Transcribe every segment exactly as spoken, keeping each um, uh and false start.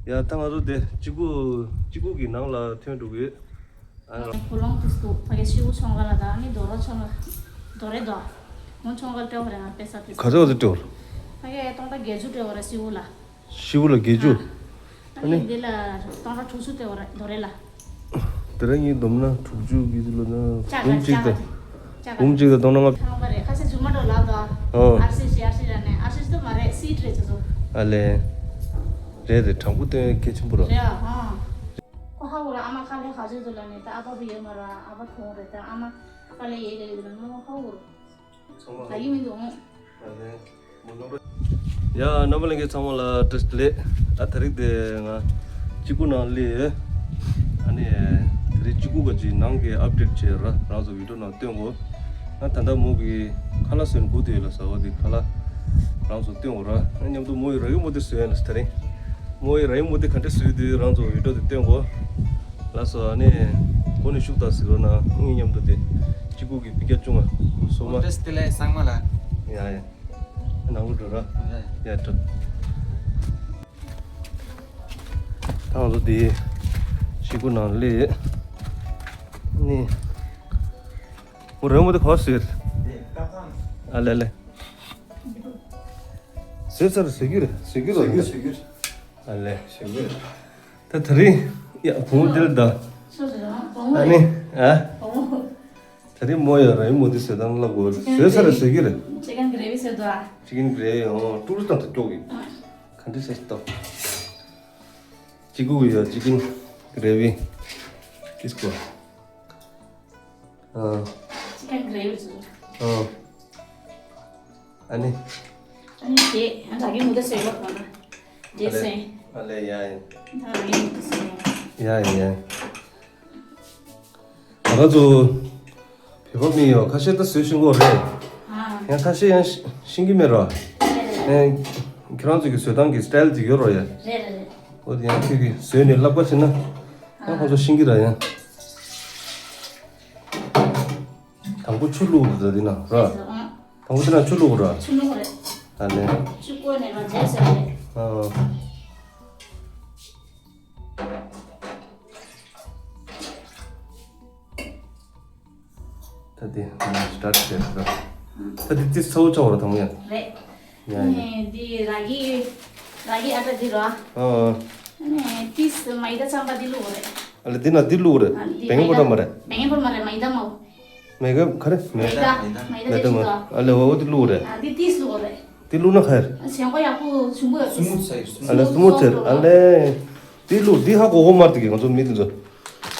ཡ་ད་ང་ཚོ་དེ་གཅིག་པུ་གཅིག་པུ་གི་ནང་ལ་ཐོན་འགྲོ་གི་ཡོད། ཨ་ནི་བུ་ལོང་དུ་འདུག་ཕ་གི་ཤི་བོ་ཆུང་ག་ལ་དང་ནི་རྡོ་རོ་ཆུང་ག་རྡོ་རེ་དོ། མོ་ཆུང་ག་སྤྲོ་གི་རེད་ང་དཔེ་ས་དེ། ག་ཚོད་ག་ཚོད་སྤྲོ་གི། ཕ་གི་སྟོང་ཕྲག་བརྒྱད་ཅུ་སྤྲོ་གི་རེད་ཤི་བོ་ལ། ཤི་བོ་ལ་བརྒྱད་ཅུ། ཨ་ཨ་ནི་ནི་འདི་ལ་སྟོང་ཕྲག་དྲུག་ཅུ་སྤྲོ་གི་རེད་རྡོ་རེ་ལ། དེ་རིང་ངའི་བསྡོམས་ན་དྲུག་ཅུ་གི་ལོ་ན་ཅག་འབུམ་གཅིག་དང་ཅག་འབུམ་གཅིག་དང་སྟོང་ཕྲག་ལྔ། ཁང་པ་རེད་ཁ་ཤས་ཇུ་མ་ཏོ་ལ་དོ། ཨོ། ཨར་སི་ཤི་ཨར་སི་ར་ནས་ཨར་སི་ཤི་དོ་མ་རེད་སི་ཊི་རེད་ཅེ་ཚོ། ཨ་ལེ། རེད་རེད་དྲང་པོ་སྟོན་གལ་ཆེན་པོ་རེད། རེད་ཨ། ཁོ་ཧ་གོ་ར་ཨ་མ་ཁ་ལས་ཧ་ཇུ་དོ་ལ་ནས་ད་ཨ་པ་བུ་ཡོད་མ་ར་ཨ་པ་ཁོང་རེད་ད་ཨ་མ་ཁ་ལས་ཡེ་ལེ་ཡོད་ལ་ནོ་ཧ་གོ་ར། ཚང་མ་ལ་ཡིན་མི་འདུག་ཨང་། ཨ་ལེ། ཡ་རྣམ་པ་ལྷན་རྒྱས་ཚང་མ་ལ་བཀྲ་ཤིས་བདེ་ལེགས། ཨ་ད་རིག་དེ་ང་གཅིག་པུ་ནང་སླེབས་ཡོད། ཨ་ནི་ད་རིག་གཅིག་པུ་ག་ཅིག་ནང་གི་ཨབ་ཌེཊ་བྱས་ར་རང་ཚོ་བི་ཌིའོ་ནང་སྟོན་གོ། ང་ད་ལྟ་མོ་གི་ཁ་ལག་བཟོས་ནས་སྒུག་བསྡད་ཡོད་ལ་ཟ་བ་དེ་ཁ་ལག་རང་ཚོ་སྟོན་གོ་ར། ང་མཉམ་དུ་མོ་ཡི་ར་གི་མོ་དེ་བཟོས་ཡ་ན་ད་རིང་མོ་ཡི་ར་གི་མོ་དེ་ག་འདྲ་བཟོས་དུས་རང་ཚོ་བི་ཌིའོ་དེ་སྟོན་གོ། ལགས་སོ། ཨ་ནི་གོ་ནས་ཤུགས་དང་གཟིགས་རོགས་གནང་། ངའི་མཉམ་དུ་དེ་གཅིག་པུ་གི་སྤུན་ཀྱག་ཆུང་ང་སོ་མ། བཀྲ་ཤིས་བདེ་ལེགས་སངས་མ་ལགས། ཡ་ཡ། ནང་ལོགས་འགྲོ་ར། ཡ་ཡ། ཡ་འགྲོ། ད་ང་ཚོ་དེ་གཅིག་པུ་ནང་སླེབས། ནི། འོ་རོལ་མོ་དེ་ག་པར་བཟོས་རེད། ཨ་ལེ་ལེ། བཟོས་ཚར་བཟོས་རྒྱུ་རེད་བཟོས་རྒྱུ་རེད། བཟོས་རྒྱུ་བཟོས་རྒྱུ་རེད། ཨ་ལེ། བཟོས་རྒྱུ་རེད། ད་དེ་རིང་ཡ་བུ་མོ་འདིར་ད། སོ་སོ་རང་བུ་མོ་ཨ་ནི་རེད། ཨ། བུ་མོ། དེ་རིང་མོ་ཡ་ར་ཡི་མོ་དེ་བཟོས་སྟངས་ལབ་དགོས། བཟོས་ཚར་བཟོས་ཀྱི་རེད། ཅི་ཀན་གི་རེ་བི་བཟོས་འདུག་ཨ། ཅི་ཀན་གི་རེ་བི་ཨོ་ཀྲུག་ཀྲུག་བཏང་ད་སྐྱོག་གི། ཨ། ག་འདྲ་བྱས་སྟོ། ཅི་གུ་ཡ་ཅི་ཀན་གི་རེ་བི། ཏིས་ཀོ། ཨ། ཅི་ཀན་གི་རེ་བི་བཟོས། ཨ། ཨ་ནི། ཨ་ནི་དེ་ཨ་ད་གི་མོ་དེ་བཟོས་ལོག་གོ་ན། དེ་བཟོས། ཨ་ལེ་ཡ་ཡ། ད་གི་མོ་དེ་བཟོས་ལོག་ཡ་ཡ། ང་ཚོ་བོད་པ་མི་ཡོད་ཁ་ཤས་ད་བཟོས་ཤིང་གོ་རེད། ཨ། ཡང་ཁ་ཤས་ཡང་ཤི་ཤིང་གི་མེད་རོ། རེད་རེད། ཨེ། ཁྱེད་རང་ཚོ་གི་བཟོས་སྟངས་ཀྱི་སི་ཊལ་ཅིག་ཡོད་རོ་ཡ། རེད་རེད་རེད། འོ་དེ་ཡང་ཁྱོད་ཀྱི་བཟོས་ནས་བསླབ་པ་བྱས་ན། ཡང་ཁོང་ཚོ་ཤིང་གི་ར་ཡ། དང་པོ་ཆུ་བླུགས་རེད་ད་འདི་ན་ར། རེད་ཨང་། དང་པོ་འདི་ན་ཆུ་བླུགས་ར། ཆུ་བླུགས་རེད། ཨ་ལེ། ཆུ་བསྐོལ་ནས་ར་རྗེས་ཟེར་རེད། ཨ། ད་དེ་སི་ཊར་ཊི་བྱས་ར། ད་དེ་ཏིས་ཚ་བོ་ཆགས་པ་ར་དང་པོ་ཡ། རེད། ཡ་ཡ། ནས་འདི་ར་གི་ར་གི་ཨ་ཏ་འདི་ར། ཨ་ཨ། ནས་ཏིས་མའི་ད་ཚང་པ་འདི་བླུགས་རེད། ཨ་ལེ་འདི་ན་འདི་བླུགས་རེད། ཨ་འདི་བེང་པོ་ཊར་མ་རེད། བེང་པོ་ཊར་མ་རེད་མའི་ད་མའོ། མའི་ད་ག་རེ་མའི་ད། མའི་ད་མའི་ད་ཅི་ཅི་ད། ཨ་ལེ་འོ་འོ་འདི་བླུགས་རེད། ཨ་འདི་ཏིས་བླུགས་རེད། འདི་བླུགས་ན་ག་རེ། ཨ་ཞེན་ཁོག་ཡག་པོ་ཞུམ་པོ་ཡོད། སི་མུ་ཐི་ས་ཡོད་སི་མུ་ཐི། ཨ་ལེ་སི་མུ་ཐི་ཟེར་ཨ་ལེ། འདི་བླུགས་འདི་ཧ་གོ་གོ་མ་རེད་དེ་གི་ང་ཚོ་མི་འདི་ཚོ།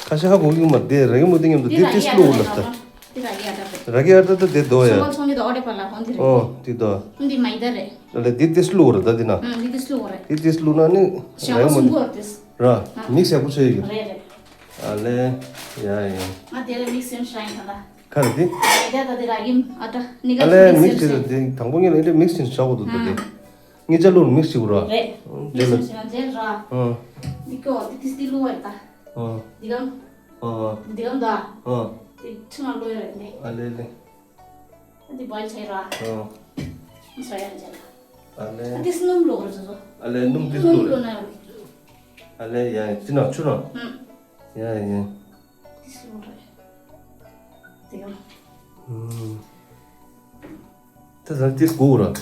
ཁ་ཤས་ཧ་གོ་གི་མ་རེད་དེ་ར་གི་མོ་འདི་མཉམ་དུ་འདི་འདི་ར་ཏིས་གི་ཨ་བླུགས་ད་ལ་ལ་ད། འདི་ར་གི་ཨ་ད་ད། ར་གི་ཨ་ད་ད་དེ་དོ་ཡ། སོང་ཚོང་གི་དོ་ཨོ་རེ་པ་ལ་ཧོན་འདི་རེད། ཨོ་འདི་དོ། འདི་མའི་ད་རེད། ཨ་ལེ་འདི་ཏིས་བླུགས་རེད་ད་འདི་ན། ཨ་འདི་ཏིས་བླུགས་རེད། འདི་ཏིས་བླུགས་ན་ནི་ཞེན་ཁོག་ཞུམ་པོ་ཡོད་ཏིས། ར་མིག་སི་ཡག་པོ་བྱས་ཡོད། རེད་རེད། ཨ་ལེ། ཡ་ཡ། ང་དེ་ལ་མིག་སི་ཡང་ཤ་ཡིན་ད་ད། ག་རེ་དེ། ཨེ་ད་ད་དེ་ར་གིམ་ཨ་ད་ནི་ག་ཨ་ལེ་མིག་སི་དེ་དེ་དང་པོ་ངས་ལ་ཨེ་འདྲ་མིག་སི་བྱ་དགོས་འདུག་ད་དེ། ཨ། ངས་ཅ་ལུར་མིག་སི་བྱེད་དགོས་ར། རེད། མིག་སི་བྱེད་ན་མཇལ་ར། ཨ། ནི་ཀོ་དེ་དེ་སི་ལུ་བ་ད། ཨ། དེ་གམ། ཨ། དེ་གམ་ད། ཨ། དེ་ཆུ་ན་ལོ་ཡ་རེད་ནི། ཨ་ལེ་ལེ། དེ་བོའིལ་བྱས་ར། ཨ། ནི་སོ་ཡ་མཇལ་ར། ཨ་ལེ། ཨ་དེ་སྣུམ་ལོག་རེད་ཟོ་ཟོ། ཨ་ལེ་སྣུམ་དེ་སྣུམ་ལོག་ལོ་རེད། ན་ཡོད། ཨ་ལེ་ཡ་ཡ་ཅི་ན་ཆུ་ན། ཨུམ། ཡ་ཡ་ཡ། དེ་སི་ལོ་རེད། དེ་ག་ཨུམ། དེ་ཟ་དེ་སྒུག་ར། རེད།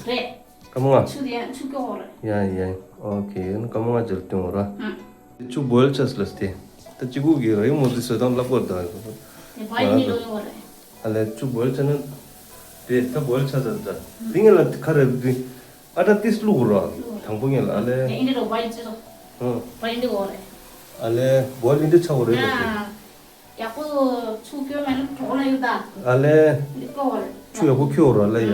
སྐར་མ་ལྔ། ཆུ་དེ་ཡང་ཆུ་སྐྱོ་བོ་རེད། ཡ་ཡ། ཨོ་ཁེ། ཡང་སྐར་མ་ལྔ་ཅིག་སྟོན་ར། ཨུམ། ཆུ་བོའིལ་ཆགས་ལ་སྟེ། ད་ཅི་གུ་གི་ར་ཡི་མོ་དེ་བཟོས་དང་ལབ་གོ་ད། དེ་བོའིལ་ནི་ལོ་ཡོང་བ་རེད། ཨ་ལེ་ཆུ་བོའིལ་ཆགས་ན། དེ་ད་བོའིལ་ཆགས་ད་ད། དེ་ངས་ལ་ཁ་རེ་དེ། ཨ་ད་ཏིས་བླུགས་ར། དང་པོ་ངས་ལ་ཨ་ལེ། ཨིན་འདྲ་རོ་བ་ཡིན་ཅི་རོ། ཧུ། བ་ཡིན་འདྲ་གོ་རེད། ཨ་ལེ་བོ་ལིན་འདྲ་ཆགས་གོ་རེད་ལ་ཡ། ཡག་པོ་ཆུ་སྐྱོ་མེད་ན་གྲོགས་ལ་ཡོད་ད། ཨ་ལེ། འདི་གོ་རེད། ཆུ་ཡག་པོ་ཁྱོད་ར་ལ་ཡ་ཡ།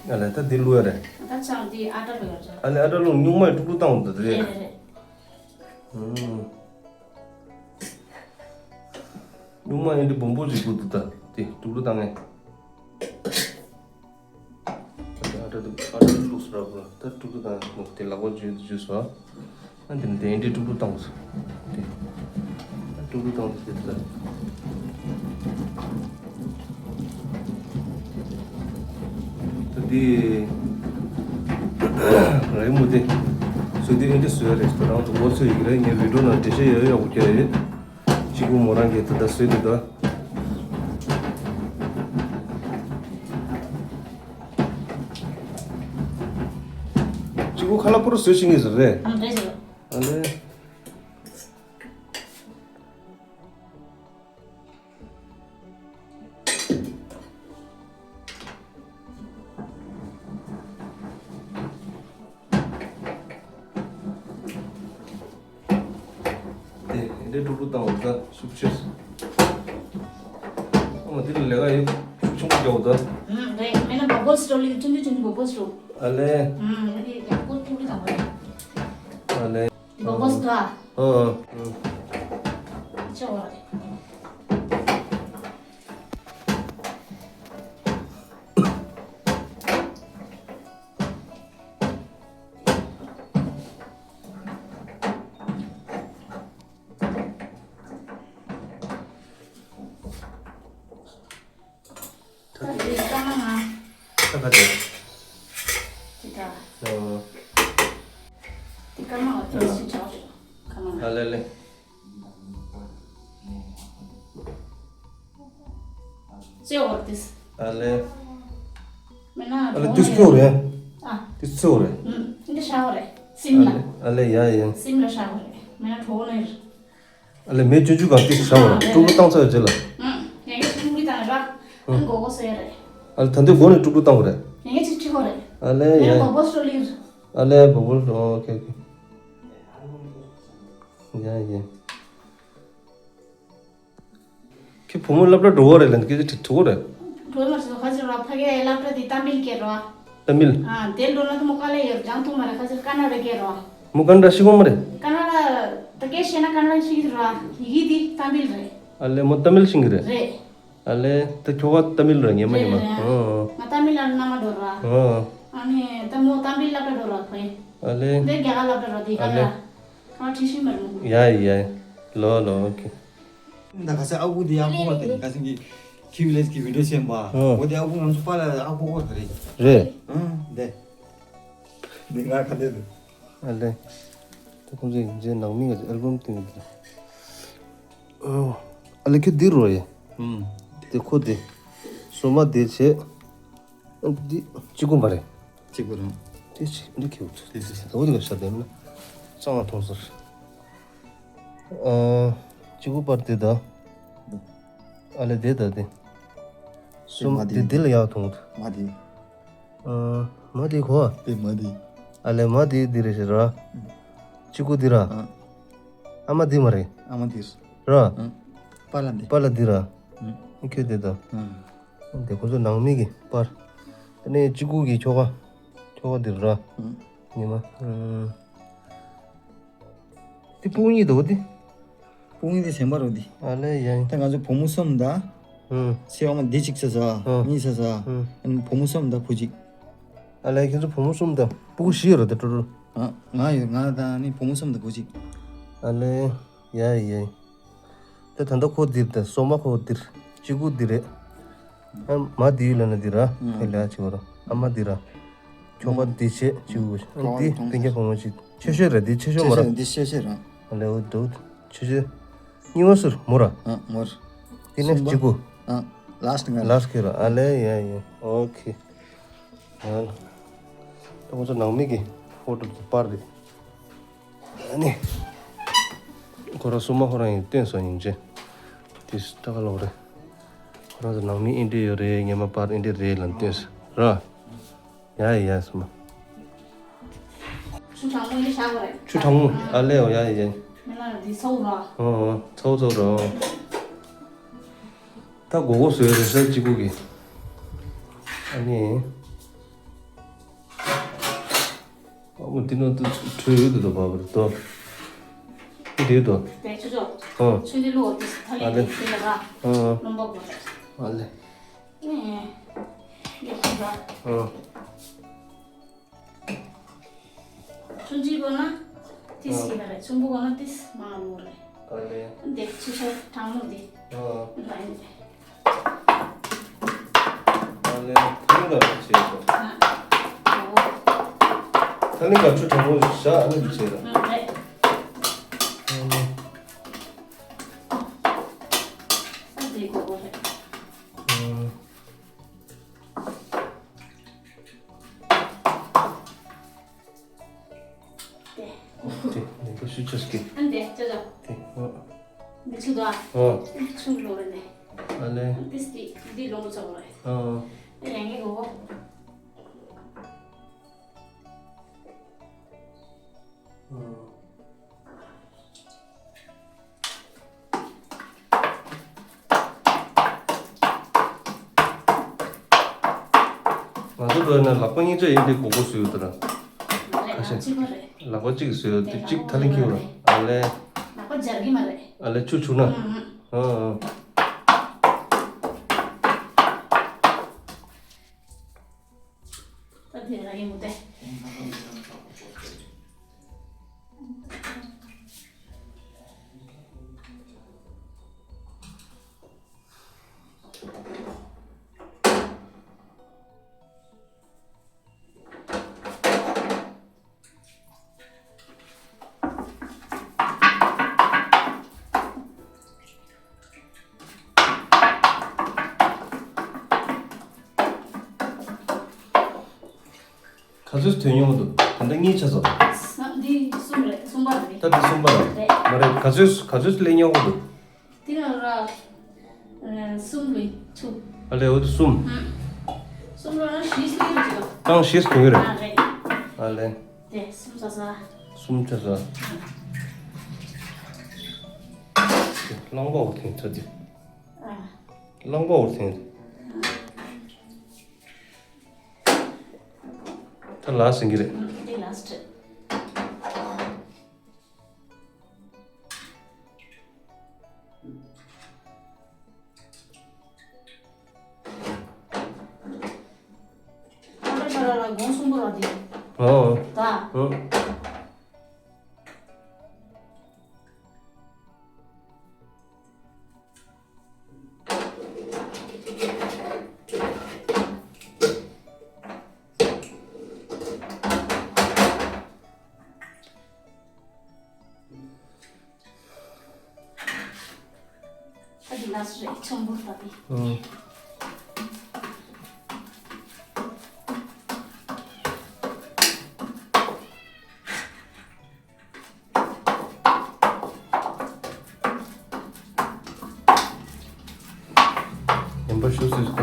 ཨ་ལེ་ད་འདི་བླུགས་ཡ་རེད། ད་ཆང་འདི་ཨ་ད་བླུགས་ཡ་རེད། ཨ་ལེ་ཨ་ད་བླུགས་སྨྱུག་མ་ཡི་ཀྲུག་ཀྲུག་བཏང་འོང་ད་དེ་རེད། རེད་རེད་རེད། ཧུ། སྨྱུག་མ་ཡིན་དུས་སྦོམ་པོ་ཅིག་དགོས་འདུག་ད་དེ་ཀྲུག་ཀྲུག་བཏང་ངས། ཨ་ད་ཨ་ད་དུ་ཨ་ད་དུ་བླུགས་སོ་ར་བུ་ད་ཀྲུག་ཀྲུག་བཏང་ངས་དེ་ལག་པ་འཇུས་འཇུས་སོ། ཨ་འདི་ནི་དེ་ཡིན་དུས་ཀྲུག་ཀྲུག་བཏང་སོ། དེ་ཀྲུག་ཀྲུག་བཏང་སོ་དེ་ད། ཨ་ད་ཨ་ད་ཨ་ད་ཨ་ད་ཨ་ད་ འདི་རའི་མུ་དེ་བཟོས་དུས་ཨེ་འདྲ་བཟོས་རེད། ད་རང་ཚོ་ངོ་ཚོས་ཡིག་རེད། ངའི་བི་ཌིའོ་ནང་འགྲེལ་བཤད་ཡག་ཡག་པོ་བརྒྱབ་ཡོད། གཅིག་པུ་མོ་རང་གིས་ད་ལྟ་བཟོས་འདུག་ད། གཅིག་པུ་ཁ་ལག་པོ་རུ་བཟོས་ཤེས་ངེས་ཟེར་རེད། ཨང་རེད་ཟེར། ཨ་ལེ། དེ་འདྲའི་དཀྲུག་དཀྲུག་བཏང་བ་ད་ཤུགས་ཆེ། ཨ་མ་དེ་ལ་ལས་ཀ་ཡོད་ཤུགས་ཆེན་པོ་རྒྱག་འོ་ད། ཨང་རེད། མེད་ན་བོ་བོ་སི་ཊོ་ལི་ཆུང་ཆུང་ཆུང་ཆུང་བོ་བོ་སི་ཊོ། ཨ་ལེ། ཨང་ཨ་དེ་ཡག་པོ་དཀྲུག་དཀྲུག་བཏང་བ་རེད། ཨ་ལེ། Vamos lá. ཨ་ཨ། ཅོ། ད་དེ་སྐར་མ་ལྔ། ད་ག་དེ། དེ་ད། ཨོ། དེ་སྐར་མ་ལྔ་དེ་ཨ་སུ་ཆགས་རེད། སྐར་མ་ལྔ། ཨ་ལེ་ལེ། ཅེ་འོར་དེ། ཨ་ལེ། མེད་ན་ཨ་ལེ་གྲོ་དེ་ནས་སུ་རེད། ཨ། དེ་སུ་རེད། ཨུམ། འདི་ཤ་བ་རེད། སིམ་ལ། ཨ་ལེ་ཡ་ཡ། སིམ་ལ་ཤ་བ་རེད། མེད་ན་གྲོ་ནས་རེད། ཨ་ལེ་མེ་ཆུང་ཆུང་གང་ཏིག་ཤ་བ་རེད། ཀྲུང་ལུ་བཏང་ཚར་ཡོད་ཅེ་ལ། ཨུམ། ཡང་གི་ཀྲུང་ལུ་བཏང་ར། ཨུམ། ཨ་མགོ་གོ་སོ་ཡ་རེད། ཨ་ལེ་ད་འདི་མགོ་ནས་ཀྲུང་ལུ་བཏང་བ་རེད། ཡང་གི་ཅིག་ཁྲི་གོ་རེད། ཨ་ལེ་ཡ། མེད་ན་བོ་བོ་སོ་ལི་རེད། ཨ་ལེ་བོ་བོ་ཨོ་ཁེ་ཁེ། ཡ་ཡ། ཁྱེད་བུ་མོ་སློབ་གྲྭ་འགྲོ་བ་རེད་ལ་སྐད་ཆ་དྲི་དྲི་བ་རེད། འགྲོ་མ་སོང་། ཁ་ཅིག་ར་ཕ་གིའི་སློབ་གྲྭ་དེ་ཏཱ་མིལ་སྐད་ར། ཏཱ་མིལ། ཨ་དེ་འགྲོ་ན་ད་མོ་དཀའ་ལས་ཡོད། སྦྱང་ཐུབ་མ་རེད། ཁ་ཅིག་ཀ་ན་ཌ་སྐད་ར། མོ་ཀ་ན་ཌ་ཤེས་གོ་མ་རེད། ཀ་ན་ཌ་ད་སྐད་ཤེས་ན་ཀ་ན་ཌ་ཤེས་ཀྱི་ར། ཡི་གེ་དེ་ཏཱ་མིལ་རེད། ཨ་ལེ་མོ་ཏཱ་མིལ་ཤེས་ཀྱི་རེད། རེད། ཨ་ལེ་ད་ཁྱོ་ག་ཏཱ་མིལ་ར་ངས་མ་ཉན་མ། རེད་རེད། ཨོ། ང་ཏཱ་མིལ་ནང་མ་འགྲོ་ར། ཨོ། ཨ་ནི་ད་མོ་ཏཱ་མིལ་སློབ་གྲྭ་འགྲོ་ར་ཁོས། ཨ་ལེ། འདི་རྒྱ་གར་སློབ་གྲྭ་ར་དེ་ཨ་ག་ལེ། ར། ཁ་ཁྲིད་ཤིང་མར་མོ། ཡ་ཡ། ལོ་ལོ་ཨོ་ཁེ། ད་ག་ས་ཨ་ཁུ་དེ་ཨ་ཁུ་བ་དེ་ག་ས་གི་ཁྱི་ལེས་ཀྱི་བི་ཌིའོ་ཤེས་པ། ཨོ། འོ་དེ་ཨ་ཁུ་ང་ཚོ་པཱ་ལགས་ཨ་ཁུ་བ་དེ་རེད། རེད། ཨང་དེ། འདི་ང་ག་དེ་དེ། ཨ་ལེ། ད་ཁོང་ཚོས་ཡིན་ཚད་ནང་མི་ང་ཚོ་ཨལ་བམ་སྟེང་གི་འདི། ཨོ། ཨ་ལེ་ཁྱོད་འདི་རོ་ཡ། ཨུམ། དེ་ཁོ་དེ། སོ་མ་དེ་བྱས། འདི་གཅིག་པུ་མ་རེད། གཅིག་པུ་རང་། དེ་ཅི་འདི་ཁྱེར་འདུག་དེ་དེ་ད་འོ་དེ་ག་ཤ་དེ་མིན་ན། གཙང་བ་མཐོང་ཟེར། ཨ། གཅིག་པུ་པར་དེ་ད། ཨ་ལེ་དེ་ད་དེ། གསུམ་མ་དེ་དེ་དེ་ལ་ཡག་མཐོང་གི་འདུག་མ་དེ། ཨ། མ་དེ་གོ། དེ་མ་དེ། ཨ་ལེ་མ་དེ་དེ་རེད་ཤི་ར། གཅིག་པུ་དེ་ར། ཨ། ཨ་མ་དེ་མ་རེད། ཨ་མ་དེ་ར། ར། ཨ། པཱ་ལགས་དེ། པཱ་ལགས་དེ་ར། ཨ། ཁྱོད་དེ་ད། ཨ། དེ་ཁོ་ཚོ་ནང་མི་གི་པར། དེ་ནས་གཅིག་པུ་གི་ཁྱོ་ག་ཁྱོ་ག་དེ་ར། ཨ། ཉི་མ། ཨ། དེ་སྤུ་གུ་གཉིས་འདུག་དེ། སྤུ་གུ་གཉིས་དེ་གཞན་པ་རེད་དེ། ཨ་ལེ་ཡ། ད་ང་ཚོ་བུ་མོ་གསུམ་ད། ཨ། སྲས་ཨ་མ་དེ་གཅིག་ཟ་ཟ། ཨ། གཉིས་ཟ་ཟ། ཨ། ཨ་ནི་བུ་མོ་གསུམ་ད་བུ་གཅིག་ཨ་ལེ་ཁྱེད་ཚོ་བུ་མོ་གསུམ་ད་སྤུ་གུ་བཞི་ཡོད་རེད་དེ་ཀྲུ་ཀྲུ། ཨ། ང་ཡོད། ང་དང་ནི་བུ་མོ་གསུམ་ད་བུ་གཅིག་ཨ་ལེ། ཡ་ཡ། ད་ད་ལྟ་ཁོ་འདིར་ད་སོ་མ་ཁོ་འདིར། གཅིག་པུ་འདི་རེད། ཨ་མ་འདི་ཡུལ་ལ་ན་འདི་ར། ཨ། ཁོས་ལས་ཆེ་བ་ར། ཨ་མ་འདི་ར། ཁྱོ་ག་འདི་བྱེད་གཅིག་པུ། ཨ་འདི་སྟེང་རྒྱ་བུ་མོ་ཞིག་ཆེ་ཤོས་རེད། འདི་ཆེ་ཤོས་མོ་ར། འདི་ཆེ་ཤོས་ར། ཨ་ལེ་འོ་འདུག་ཆེ་ཤོས། གཉིས་པ་སུ་ར། མོ་ར། ཨ་མོ་ར། དེ་ནས་གཅིག་པུ། ཨ་ལཱ་སི་ཊི་ང་ར། ལཱ་སི་ཊི་ཁྱོད་ར། ཨ་ལེ་ཡ་ཡ། ཨོ་ཁེ། ཨ། ད་ཁོ་ཚོ་ནང་མི་གི་ཕོ་ཊོ་དེ་པར་རེད། ཨ་ནི། ཁོ་ར་སོ་མ་ཁོ་རང་ཡིན་བསྟན་སོང་ཡིན་ཅེ། དེ་ད་ག་ལོག་རེད། ཁོ་རང་ཚོ་ནང་མི་ཨེ་འདྲས་ཡོད་རེད། ངས་མ་པར་ཨེ་འདྲས་རེད་ལབ་བསྟན་སོང་ར། ཡ་ཡ་སོ་མ། ཆུ་གྲང་མོ་ཡིན་ཤ་བ་རེད། ཆུ་གྲང་མོ་ཨ་ལེ་ཨོ་ཡ་ཡ། མི་ལ་འདི་ཚོ་ར། ཨོ་ཨོ་ཚོ་ཚོ་ར། ད་མགོ་སྐོར་བཟོས་རེད་ཤག་གཅིག་པུ་གི། ཨ་ནི། ཨ་མོ་འདི་ནང་དུ་བྲོས་ཡོད་དུ་དོ་བ་བར་དོ། འདི་དོ། དེ་ཆུ་ཆོ། ཨ། ཆུ་འདི་ལོ་དེ་ཐ་ལེ་ཨ་ལེ། དེ་ལ་ར། ཨ། ལོང་པ་བོ་རེད། ཨ་ལེ། ཨེ། ཡོད་ཁུ་ར། ཨ། ཆུང་ཆུང་པོ་ན་ཏིས་ཨ་ཡིན་ན་རེད། ཆུང་པོ་པོ་ན་ཏིས་མ་མོ་རེད། ཨ་ལེ། འདི་ཆུ་ཤོག་གྲང་མོ་འདི། ཨ། ལ་ཡིན། ཨ་ལེ། ཐུང་ལ་རེད་བྱེད་དོ། ཨ། ཨ་ནི་ག་ཆུ་གྲང་མོ་བཞག་ཨ་ནི་འདི་བྱས་ལ། ཨ་ནི་ཨ་འདི་གོ་གོ་རེད། དེ། དེ་ནི་ཁོ་ཤུ་ཆོས་ཀྱི། ཨ་འདི་ཅོ་ཅོ། དེ་ཨོ། འདི་ཆུ་དོ་ཨ། ཨོ། ཆུ་ལོ་རེད་ནས། ཨ་ལེ། ཏིས་ཏི་འདི་ལོ་མོ་ཆོག་རེད། ཨོ། ཨེ་ཡང་ངེ་གོ་གོ། ང་ཚོ་འགྲོ་ཡིན་ན་ལག་པ་གཉིས་ཆ་ཡིན་དེ་གོ་གོ་བཟོས་ཡོད་དོ་ན། ཁ་ཤས་ལག་པ་གཅིག་བཟོས་ཡོད་དེ་གཅིག་ཐ་ལིང་ཁྱེར་བ་ཨ་ལེ། ལག་པ་སྦྱར་གི་མ་རེད། ཨ་ལེ་ཆུ་ཆུ་ན། ཨ་ཨ། ད་དེ་ར་ཡིན་མོ་དེ། ག་ཚོད་ཐོན་ཡོང་གི་འདུག་ད་ལྟ་གཉིས་ཆགས་སོང་། ཨ་འདི་གསུམ་རེད། གསུམ་པ་རེད། ད་འདི་གསུམ་པ་རེད། རེད། མ་རེད། ག་ཚོད་ག་ཚོད་སླེབས་ཡོང་གི་འདུག་དེ་ལ་ར་གསུམ་ལས་བཅུ། ཨ་ལས་འོ་དེ་གསུམ། གསུམ་ལ་ར་བཞི་སུ་ཡོད་ཅིག་ཨང་བཞི་སུ་ཡོད་རེད། ཨ་རེད། ཨ་ལས། དེ་གསུམ་ས་ས། གསུམ་ཆ་ས། གླང་པོ་འོ་ཐེངས་ཚ་དེ། གླང་པོ་འོ་ཐེངས། ད་ལ་ཟིན་གི་རེད། འདི་ལ་སི་ཊི། ཨོ། ད། ཨོ། ད་འདི་ལ་སུ་རེད་ཆོམ་པོ་ལྟ་བུ། ཨང་། ཡན་པ་ཤུ་སུས་ཀ།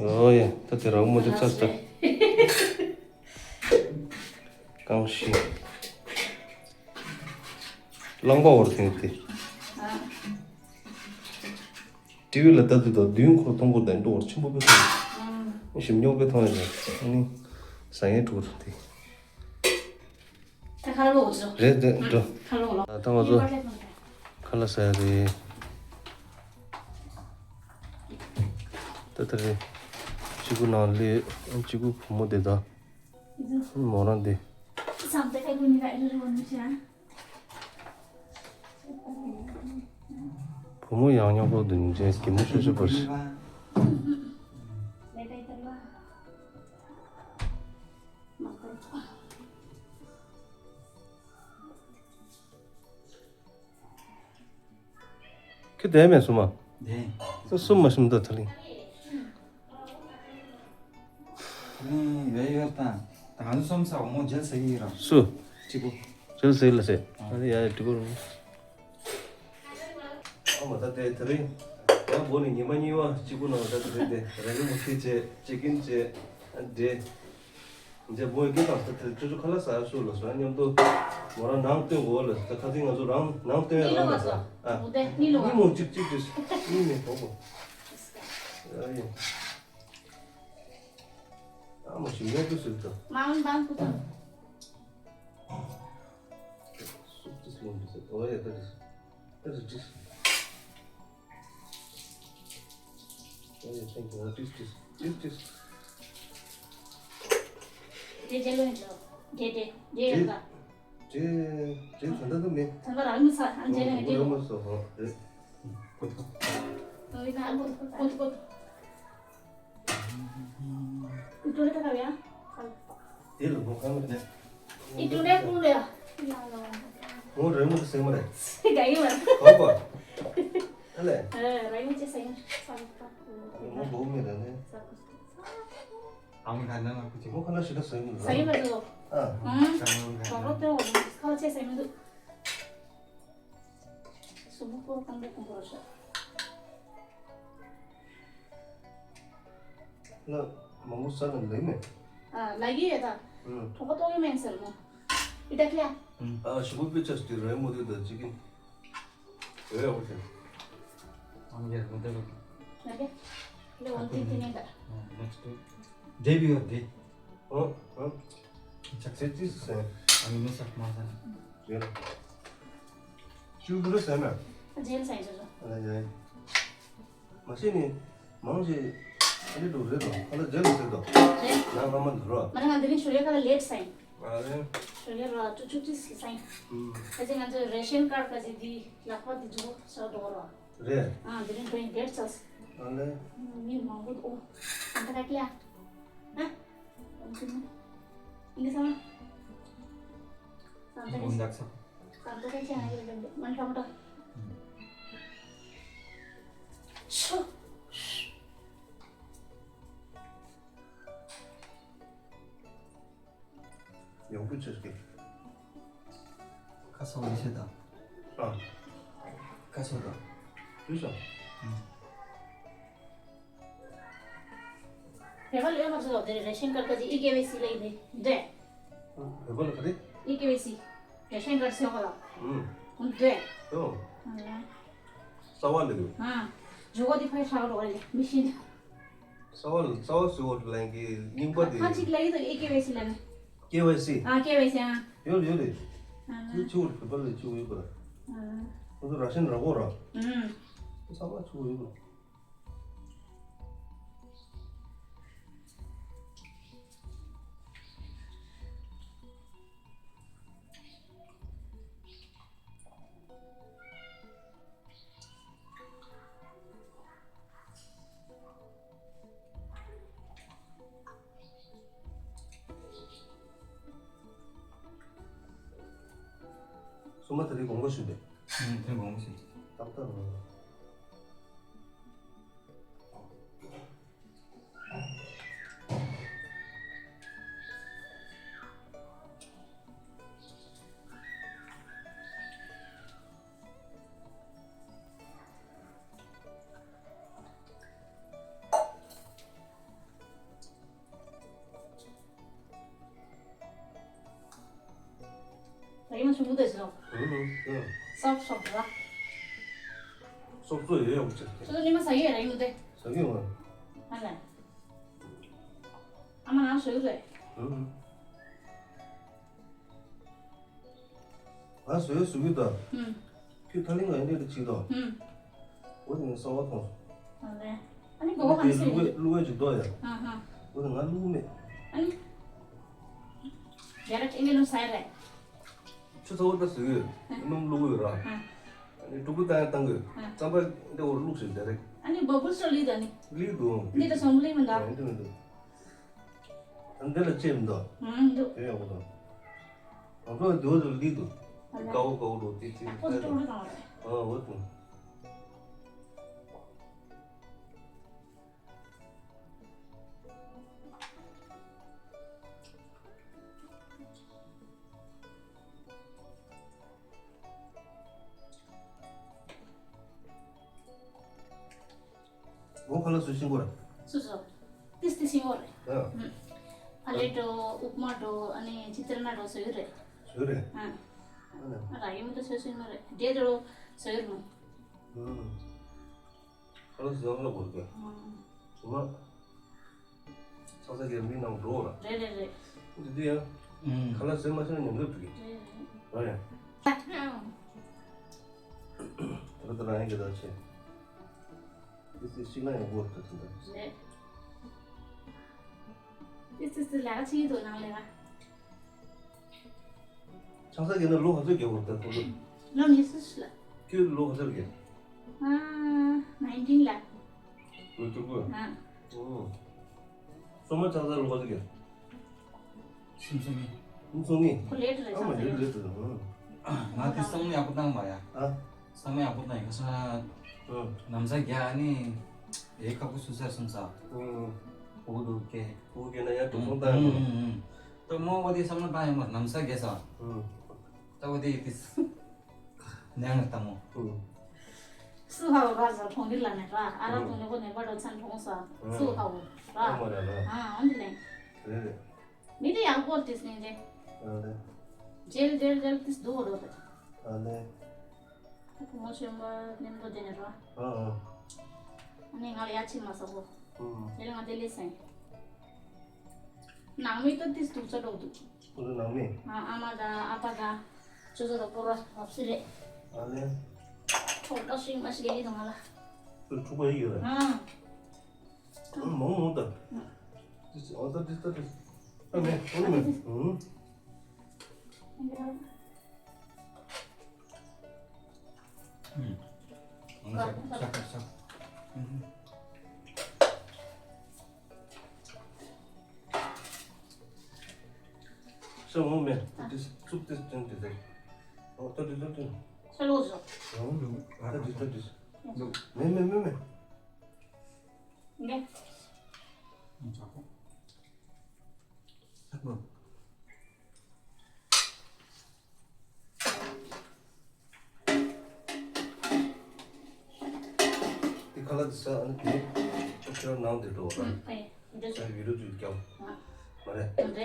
ཨོ་ཡ། ད་དེ་རང་མོ་དེ་ཚར་ཚར། རྐང་བཞི། གླང་པ་འོར་ཐེངས་དེ། ཊི་ཝི་ལ་ལྟ་དུས་དང་མདུན་འཁོར་མཐོང་གོ་དང་འགྲོ་བར་ཆེན་པོ་དཔེ་མཐོང་། ཞིམ་ཉོག་དཔེ་མཐོང་ཡ་ཅིག་ཨ་ནི་ཟ་ངེ་འགྲོ་གི་འདུག་དེ། ད་ཁ་ལོ་བཟོ། རེད་དེ་འགྲོ། ཁ་ལོ་ལོ། ད་ང་ཚོ་ཁ་ལག་ཟ་ཡ་རེད། ད་ད་རེད། གཅིག་པུ་ནང་ལས་གཅིག་པུ་བུ་མོ་དེ་དང་། མོ་རང་དེ། བུ་མོ་ཡང་ཉག་པོ་འདུག་མཇལ་གད་མོ་ཤོར་ཤོར་བར། ཁྱོད་བསྡད་མེད་སུ་མ། བསྡད། སུ་མ་ཤིམ་ད་ཐ་ལིང་། ཡོད་ཡོད་དང་། ད་ང་ཚོ་སོམ་ས་འོ་མོ་མཇལ་ས་ཡི་རང་། སུ། ཁྲི་པོ། མཇལ་ས་ཡི་ལ་ཟེར། ཨ་ཡ་ཡ་ཁྲི་པོ་རང་། ཨ་མ་ད་དེ་ད་རིང་། ཡང་བོ་ནི་ཉི་མ་གཉིས་པ་གཅིག་པུ་ནང་ད་དེ་རེད་དེ་ར་གི་མུ་ཁི་བྱས་ཅེ་ཀིན་བྱས་ཨ་འདྲེ། འཇེ་བོ་ཡི་གི་དང་ད་དེ་ཁྲི་ཁྲི་ཁ་ལ་ཟ་ཡ་སུ་ལ་སོ་ཡ་མཉམ་དུ་མོ་རང་ནང་སྟོན་གོ་ལ་ད་ཁ་ཚིག་ང་ཚོ་རང་ནང་སྟོན་ཡ་རང་ལ་ཟ་ཨ། ནི་མོ་གཅིག་གཅིག་གཅིག་ནི་མོ་གོ་གོ། ཨ་ཡ། ཨ་མ་ཞིག་ཡོང་དུས་ཟེར་ད། མང་མང་ཁུ་ཐང་། སུབ་ཏུ་སུབ་ཏུ་ཟེར། ཨོ་ཡ་ད་དེ། ད་དེ་ཅིག་ཨོ་ཡ་ཐེང་ཀྱུ། ཨ་ཏིག་ཏིག་ཏིག་ཏིག་དེ་རྗེས་ལོ་ཡིན་ལོ། དེ་དེ་དེ་ཡོད་ད། དེ་དེ་ད་ད་ད་མེད། ད་ད་རང་མི་ས་ཨ་རྗེས་ལོ་ཡིན་དེ་ལོ། རང་མི་ས་ཧོ་རེད། ཨོ་ཡ་ད་ཨ་ཁོ་ཁོ་ཁོ། ཀྲུང་ལེ་ད་ག་བ་ཡ། དེ་ལ་ངོ་ཁ་མི་དེ། ཨི་ཀྲུང་ལེ་ཀྲུང་ལེ་ཡ། ངོ་རེ་མོ་དེ་སེང་མ་རེད། ག་ཡིན་མ། གོ་གོ། ཨ་ལེ། ཨ་རེ་མོ་ཅེ་སེང་། ངོ་གོ་མི་རེད་ནི། ཨ་མ་ག་ན་ལ་ཁུ་ཅི། ངོ་ཁ་ན་ཞིག་ད་སེང་མི་རེད། སེང་མ་རེད་ལོ། ཨ། ཨང་། ག་ལ་ཁ་ན། གོ་ལོ་དེ་འོ་ཁ་ལ་ཅེ་སེང་མི་འདུག་སུ་མོ་ཀོ་ཀང་ཀང་པོ་རོ་ཤ། ལ་མང་པོ་ཟ་ན་ལེགས་མེད། ཨ་ལ་གི་ཡོད་ད། ཨུམ། གྲོད་ཁོག་ལྟོགས་ཡོད་མེད་ཟེར་མོ། ཨི་ད་ཁྱ། ཨ་ཞུ་བུ་པི་ཅས་ཏི་རེ་མོ་དེ་ད་ཅི་གིན། ཨེ་ཨོ་ཁེ། ཨང་ཡར་མོ་དེ་བ། ལ་གི། ལ་འོན་ཏིན་ཏིན་ནེ་ད། ནེགསི་ཊི་ཝིག་ཌེ་བི་ཡོད་དེ། ཨོ། ཨོ། ཅག་ཚེ་ཅི་སེ། ཨ་ནི་མི་སག་མ་ཟ། ཡོད། ཅུ་བུ་རུ་སེ་ན། ཇེལ་སེ་ཡིན་ཅོ་ཅོ། ཨ་ཡ། མ་ཤེས་ནི། མང་ཆེ། ཨ་ནི་འགྲོ་རེད་དོ། ཨ་ལ་ཇེལ་ཟེར་དོ། ཇེལ། ནང་ལ་མ་འདུག་རོ། མ་ནི་ང་འདི་ནི་ཞུ་ཡ་ཁ་ལ་ལེབ་སེ་ཡིན། ཨ་རེ། ཞུ་ཡ་རོ་ཅུ་ཅུ་ཅི་སེ་ཡིན། ཨུམ། ཨ་ཅེ་ང་ཚོ་རེ་ཤན་ཀར་ཀ་ཅི་འདི་ལག་པ་འདི་འཇུག་ས་འགྲོ་རོ། རེད། ཨ་འདི་རིང་འགྲོ་ཡིན་ལེབ་ཚར། ཨ་ལེ། མི་མང་པོ་འདུག་ཨོ། ཨ་ད་ཀ་ཀི་ཡ། ཨ། ཨ་ཅེ་ན། ཨིན་གི་ས་མ། ཨ་ད་ཀ་ཀི་ཡ། ཨ་ད་ཀ་ཀི་ཡ་ཨ་ཡ་ལེ་ལེ་མན་ཕྲ་མོ་ཏོ། ཆུ། ཡོང་གི་ཆུ་སྐྱེ། ཁ་སང་ལས་བྱེད་དང་། ཨ། ཁ་སང་དང་། དུས་སང་། ཨུམ། བོད་པ་ལ་ཡོད་མ་ཚོད་དེ་རེ་ཤན་ཀར་ཀ་ཅི་ཨི་ཀེ་ཝེ་སི་ལ་ཡིན་ནི་འདྲ། བོད་པ་ལ་ག་རེ། ཨི་ཀེ་ཝེ་སི། རེ་ཤན་ཀར་སེ་བ་ལ། ཨུམ། འདྲ། ཨོ། ཨ། རྩ་བ་ལ་ཡོད། ཨ། ཇོ་གོ་དེ་ཕ་ཤ་བ་ལ་ལེ་མི་ཤེས། རྩ་བ་ལ་རྩ་བ་སུ་བ་ལ་ལན་གི་རྙིང་པ་དེ། ཁ་ཅིག་ལ་ཡོད་དོ་ཨི་ཀེ་ཝེ་སི་ལ་ནི། ཀེ་ཝེ་སི། ཨ་ཀེ་ཝེ་སི་ཨ། ཡོད་རེད་ཡོད་རེད། ཨ། དེ་ཆུ་བོར་བོད་པ་ལ་ཆུ་བོ་ཡོད་པ་ར། ཨ། ཁོ་ཚོ་ར་ཤན་ར་གོ་ར། ཨུམ། ཚང་མ་ཆུ་བོ་ཡོད་པ། སོ་མ་ཐ་རི་དགོངས་པ་ཞུ་བས། ཨུམ། དེ་དགོངས་པ་ཞུ། ཏག་ཏག་རོ། ར་ཡིན་ན་ཆུང་ངུ་དེ་ཟེར་རོ། ཨུ་ཧུ། སོབ་སོབ་ར། སོབ་སོབ་ཡོད་ཡོད་ཅེས། ཁྱོད་ཚོ་ཉི་མ་ཟ་གི་ཡོད་ར་ཡིན་ནོ་དེ། ཟ་གི་ཡོད། ཨ་ལས། ཨ་མ་ང་ཞོ་ཡོད་རེད། ཨུ་ཧུ། ང་བཟོས་བཟོ་གི་འདུག་ཨུམ། ཁྱོད་ཐ་ལིང་ང་ཡིན་དེ་ཅིག་དང་། ཨུམ། འོ་དེ་ནས་གསར་བ་མཐོང་སོང་། ཨ་ལས། ཨ་ནི་གོ་བ་ག་ནས་ཟེར་ཡོད། བླུགས་པའི་ཅིག་འདུག་ཡ། ཨ་ཧ། འོ་དེ་ང་བླུགས་མེད། ཨ་ནི། རྒྱ་ར་ཁྲིད་ནས་ལོ་ས་ཡ་རེད། ཆུ་ཚ་བོ་ད་བཟོས་ཡོད། ཨ། སྣུམ་བླུགས་ཡོད་ར། ཨ། ཨ་ནི་དྲུག་པོ་བཏང་ཡ་བཏང་གི། ཨ། རྩམ་པ་འདི་འོར་བླུགས་ཤིག་རྒྱ་ར། ཨ་ནི་བ་བུལ་སོ་ལི་ད་ནི། ལི་འདུག་ལི་ད་སོང་ལི་མི་འདུག་ཨ་འདི་མི་འདུག་ཨ་འདི་ལ་ལྕེ་མི་འདུག་ཨང་འདུག་དེ་ཡག་པོ་འདུག་ང་ཚོ་ལ་འདི་བ་ཚོ་ལི་འདུག་ཨ་ལ། དཀར་པོ་དཀར་པོ་འདུག་ཏི་ཏི་ཨ་ཁོ་ཚོ་ཀྲོག་ཀྲོག་བཏང་བ་རེད། ཨ་འོ་དེ། ངོ་ཁ་ལག་བཟོ་ཤེས་ཀྱི་ཡོད་རེད། སོ་སོ། ཏིས་ཏིས་ཤེས་ཀྱི་ཡོད་རེད། ཨ། ཧུམ། ཕ་ལེ་འགྲོ། ཨུབ་མ་འགྲོ། ཨ་ནི་ཅི་ཏིར་ན་འགྲོ་བཟོ་ཡི་རེད། བཟོ་ཡི་རེད། ཨ། ཨ་ལ། ཨ་ར་ཡུམ་དུ་བཟོ་ཤེས་ཀྱི་ཡོད་རེད། འབྲས་འགྲོ་བཟོ་ཡི་རེད་མོ། ཨུམ། ཁ་ལག་བཟོ་ཡག་ལ་གོ་རྒྱུ། ཨུམ། ཚང་མ། ཚང་ས་ཀྱི་མི་ནང་འགྲོ་ར། རེད་རེད་རེད། འདི་དུས་ཡང་། ཨུམ། ཁ་ལག་བཟོས་མ་ཤེས་ན་ཉམས་རྒུད་འགྲོ་གི། རེད་རེད། རེད་ཡ། ད་ད་རང་ཡིན་གྱི་ད་ཆེ། དེ་ཚེ་ཤིག་ན་ཡང་བོར་ཐུབ་ཐུབ་ད། རེད། དེ་ཚེ་ཚེ་ལས་ཀ་བྱེད་ཀྱི་འདུག་ནང་ལས་ཀ། ཆང་ས་རྒྱས་ན་ལོ་ག་ཚོད་རྒྱས་བོར་ད་ཐུབ་ལོ། ལོ་ཉི་ཤུ་ལ། ཁྱོད་ལོ་ག་ཚོད་རྒྱས། ཨ། ནའིན་ཊིན་ལ། ལོ་བཅུ་དགུ། ཨ། ཨོ། སོ་མ་ཆགས་ཚར་ལོ་ག་ཚོད་ཀྱི། སུམ་ཅུ་སོ་གཉིས། སུམ་ཅུ་སོ་གཉིས། ཁོ་ལེ་ཊི་རེད། ཨ་མ་ལེ་ཊི་ལེ་ཊི་རེད། ཨ། ང་དེ་བསམ་བློ་ཡག་པོ་བཏང་མ་ཡ། ཨ། བསམ་བློ་ཡག་པོ་བཏང་ཡ་ཁ་སང་། ཨ། ནམ་ས་རྒྱ་ནི། ཡེ་ཁ་ཁུ་སུ་སར་སུམ་ས། ཨ། ཨུ་དུ་ཀེ། ཨུ་ཀེ་ན་ཡ་དུ་ཁོང་བཏང་ཡ། ཨུ། ཨུ། ཨུ། ད་མོ་བ་དེ་བསམ་བློ་བཏང་ཡ་མ་ནམ་ས་རྒྱ་ས། ཨ། ད་བ་དེ་དེ། ནས་ང་ལྟ་མོ། ཨུ། སུ་ཧ་བ་ར་ཟ་ཐོང་རི་ལ་ནས་ར། ཨ་ར་ཐོང་ནས་ཁོ་ནས་པ་འགྲོ་ཚན་ཐོང་ས། ཨུ། སུ་ཧ་བ་ར། ཨ་མ་ར་ར། ཨ་འོན་ཏེ་ལེ། རེད་རེད། མི་དེ་ཡག་པོ་ཏིས་ནས་རེད། ཨ་ལེ། ཇེལ་ཇེལ་ཇེལ་ཏིས་དུ་བ་རོ་རེད། ཨ་ལེ། ཁོ་མོ་ཆེན་པོ་ནེམ་དོ་དེ་ནས་ར། ཨ་ཨ། ཨ་ནི་ང་ལ་ཡ་ཆི་མ་ས་བོ། ཨུ། དེ་ལ་ང་དེ་ལེ་སེང་། ནང་མི་ད་ཏིས་དུ་ཚ་འགྲོ་འདུག་ཁོ་ཚོ་ནང་མི། ཨ་ཨ་མ་དང་ཨ་ཕ་དང་ཅོ་ཅོ་དང་པོ་ར་བབས་སི་རེད། ཨ་ལེ། ཁྲོག་ཏོ་ཤིང་མ་ཞིག་ཡིན་དང་ང་ལ། ཁོ་ཕྲུ་གུ་ཡི་ཡོད་རེད། ཨ། ཨ་མང་མང་ད། ཏིས་ཨོ་ད་ཏིས་ད་ཏིས། ཨ་མེ་ཨོ་མེ། ཨུ། ཤ་མོ་མེ། ཏིས་ཚུབ་ཏིས་ཅན་ཏིས་ཏིས། ཨོ་ད་ཏིས་ད་ཏིས། ཤ་ལོ་ཟོ། ཨོ་ད་ཏིས་ད་ཏིས། མེ་མེ་མེ་མེ། འདི། དེ་ཁ་ལག་དེ་ཟ། ཨ་ནི་དེ་ཁྱོད་ནང་དེ་འགྲོ་ཨ། ཨེ། འདི་ཚོ། ཨ་བི་ཌིའོ་ཅིག་རྒྱབ། ཨ། མ་རེད། རེད། ད་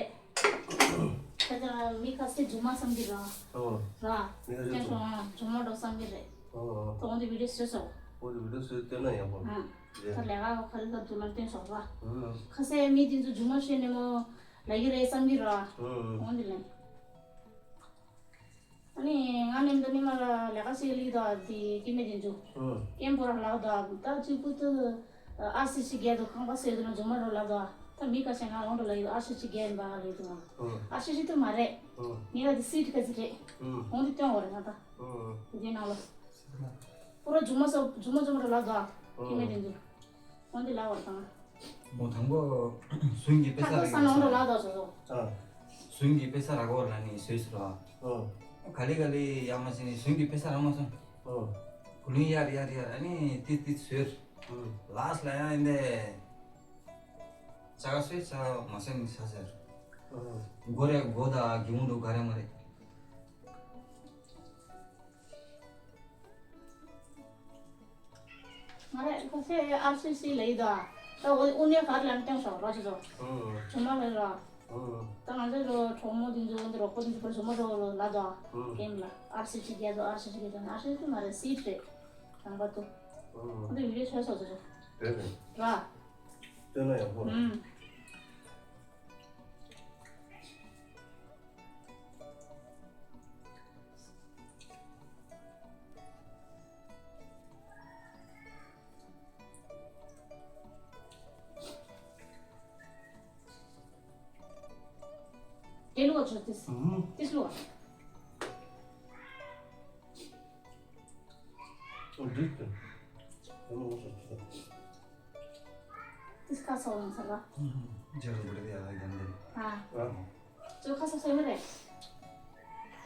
ལྟ་མི་ཁ་ཤས་རྫུན་མ་བསམ་གྱི་ར། ཨོ། ར། མི་ཁ་ཤས་ཁྱེད་རྫུན། ཚོ་ཨ་རྫུན་མ་འགྲོ་བསམ་གྱི་རེད། ཨོ་ཨོ། ད་འོ་འདི་བི་ཌིའོ་བཟོས་སོང་། འོ་འདི་བི་ཌིའོ་བཟོས་བསྟན་ན་ཡག་པོ་རེད། ཨ། ད་ལས་ཀ་ག་རེ་ལ་འདུག་ལབ་བསྟན་སོང་ར། ཨོ། ཁ་ཤས་མི་དེ་ཚོ་རྫུན་མ་བཤད་ནས་མོ་ལབ་ཀྱི་རེད་བསམ་གྱི་ར། ཨོ་ཨོ། འོ་འདི་ལན། ཨ་ནི་ང་ནི་འདི་ནི་མ་ལ་ལས་ཀ་ཞིག་ལིག་དོ་དེ་སྐྱེ་མེད་དེ་འཇུ། ཨང་། སྐྱེན་པོ་ར་ལག་དོ་ད་གཅིག་པུ་ཏུ་ཨར་སི་ཅི་རྒྱལ་དུ་ཁང་པ་སེ་དུ་ན་འཇུ་མ་རོ་ལག་དོ་ད་མི་ཁ་ཤས་ང་ལ་འོང་འགྲོ་ལ་ཡོད། ཨར་སི་ཅི་རྒྱལ་འབའ་ལ་ཡོད་དུ་ང་། ཨང་། ཨར་སི་ཅི་དུ་མ་རེད། ཨང་། ངེད་ལ་དེ་སིཊ་ག་ཚི་རེད། ཨང་། འོང་དེ་སྟོན་འོ་རེད་ང་ད། ཨང་། དེ་ནང་ལ། པུ་ར་འཇུ་མ་སོ་འཇུ་མ་འཇུ་མ་རོ་ལག་དོ་སྐྱེ་མེད་དེ་འཇུ། འོང་དེ་ལ་འོ་རེད་ད་ང་། མོ་དང་པོ་ཟུན་གྱི་དཔེ་ས་ཁ་རག་ས་ནང་དུ་ལ་དོ་སོ་སོ། ཨ། ཟུན་གྱི་དཔེ་ས་རག་གོ་ལ་ནི་བཟོས་སུ་ར། ཨོ། ག་ལེ་ག་ལེ་ཡ་མ་ཟིན་ནི་ཟུན་གྱི་དཔེ་ས་རག་མ་སོང་། ཨོ། བུ་ལུན་ཡར་ཡར་ཡར་ཨ་ནི་ཏིས་ཏིས་བཟོས། ཨོ། ལ་སི་ལ་ཡ་ཨིན་དེ། ཅ་ག་བཟོས་ཅ་མ་ཟིན་ནི་ས་ཟེར། ཨོ། མགོ་རེ་མགོ་ད་གི་འུ་འདུག་ག་རེ་མ་རེད། ང་རེ་ཁ་ཤས་ཨར་སི་སི་ལ་ཡི་དོ། ད་འོ་དབུ་ནས་གར་ལན་སྟོན་ཤོག་རོ་ཅི་དོ། ཨང་། ཇོ་མོ་ལ་རོ། ཨང་། ད་ང་ཚོ་རོ་གྲོགས་མོ་དེ་ཚོ་འདི་རོགས་པོ་དེ་ཚོ་བར་ཇོ་མོ་རོ་ལ་དོ། ཨང་། ཀེམ་ལ་ཨར་སི་སི་རྒྱལ་དོ་ཨར་སི་སི་རྒྱལ་དོ་ཨར་སི་སི་མ་རེད་སིཊ་རེད། དང་པ་དུ། ཨང་། འདི་ཡུལ་ལས་ཆོས་སོ་ཚོ་ཚོ། རེད་རེད། ར། སྟོན་ན་ཡག་པོ་རེད། ཨང་། དེ་ལོ་ཆོ་ཏིས། ཨུམ། ཏིས་ལོ། ཨོ་འདི་ཏེ། དེ་ལོ་ཆོ་ཏིས། ཏིས་ཁ་སོ་ལང་ས་ལ། ཨུམ། ཇེ་རུ་བ་རེ་ཡ་ཡང་དེ། ཨ། ཨ། ཅོ་ཁ་སོ་སེ་མི་རེད།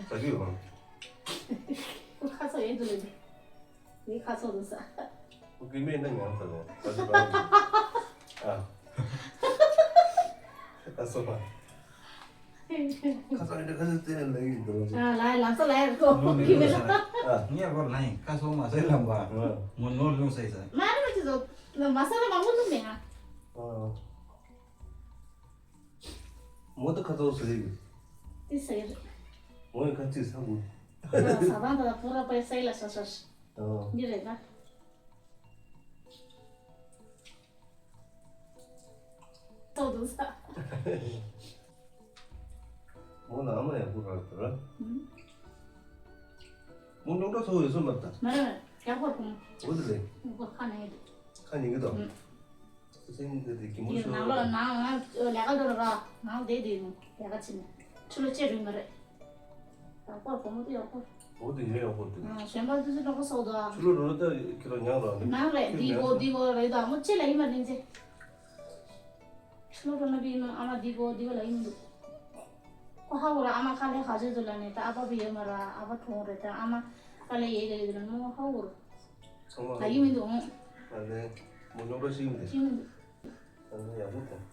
ད་ཅི་ཡོད། ཁ་སོ་ཡོད་དུ་རེད། ངའི་ཁ་སོ་དུ་ས། ཨོ་གི་མེད་ན་ཉང་ས་ལོ། ད་ཅི་བ་རེད། ཨ། ཁ་སོ་མ། ཁ་སོ་ཡིན་ད་ཁ་སོ་ཙེ་ལ་ཡིན་དུ་ལ། ཨ་ལ་ལ་ས་ལ་ཡ་ཁོ་གི་མེད་ན། ཨ། ངས་ཁོ་ལ་ཡིན་ཁ་སོ་མ་ཟེར་ལ་བ། ཨ། མོ་ནོར་ལུང་ས་ཡི་ས། མ་རེད་མ་ཅི་ཟོ། ལ་མ་ས་ལ་མ་མོ་ལུང་མེད་ང་། ཨ། མོ་ད་ཁ་ཚོགས་ཟེར་ཡོད། དེ་ཟེར། མོ་ཡི་ཁ་ཚིག་ས་མོ། ཟ་དང་ད་པུ་ར་པའི་སའི་ལ་ས་ས། ཨོ། འདི་རེད་ད། ཏོ་དུ་ས། མོ་ལ་ཨ་མ་ཡག་པོ་རག་ད་ར། ཨུམ། མོ་སློབ་གྲྭ་ཚོགས་ཡོད་སོ་མ་ད། མ་རེད་ཡག་པོ་ར་ཁོང་། འོ་དེ་རེད། ཡག་པོ་ཁ་ནས་ཡོད། ཁ་ཉན་གི་དོ། ཨུམ། སེམས་དེ་དེ་གི་མོ་ཡོད་ཤོར་ནང་ལོགས་ནང་ང་ལས་ཀ་འགྲོ་ར་ནང་བསྡད་དེ་ཡོད་ནོ་ལས་ཀ་བྱེད་ནས་ཆུ་ལོ་ཅེ་རུ་མ་རེད། ཡག་པོ་བུ་མོ་དེ་ཡག་པོ། འོ་དེ་ཡོད་ཡག་པོ་དེ། ཨ་གཞན་པ་དེ་ཚོ་ལོག་ག་སོག་དོ་ཨ། ཆུ་ལོ་རུ་ད་ཁྱེད་རང་ཉང་ར་ནང་རེད་འདི་གོ་འདི་གོ་རེད་ད་མོ་ཅེ་ལ་ཡིན་མ་ལེན་ཅེ། ལོ་ཏོ་ན་བི་ནོ་ཨ་མ་འདི་གོ་འདི་གོ་ལ་ཡིན་འདུག་ཁོ་ཧ་གོ་ར་ཨ་མ་ཁ་ལས་ཧ་ཇེ་དུ་ལ་ནས་ད་ཨ་པ་བི་ཡོད་མ་ར་ཨ་པ་གྲོངས་རེད་ད་ཨ་མ་ཁ་ལས་ཡེ་ག་ཡོད་དུ་ལ་མོ་ཧ་གོ་ར། ཚང་མ་ཧ་གོ་ལ་ཡིན་མི་འདུག་ཨང་། ཨ་ལས། མོ་ཉོག་ར་ཞིག་ཡིན་ཏེ། ཞིག་མི་འདུག་ཨ་ལས་ཡག་པོ་དང་།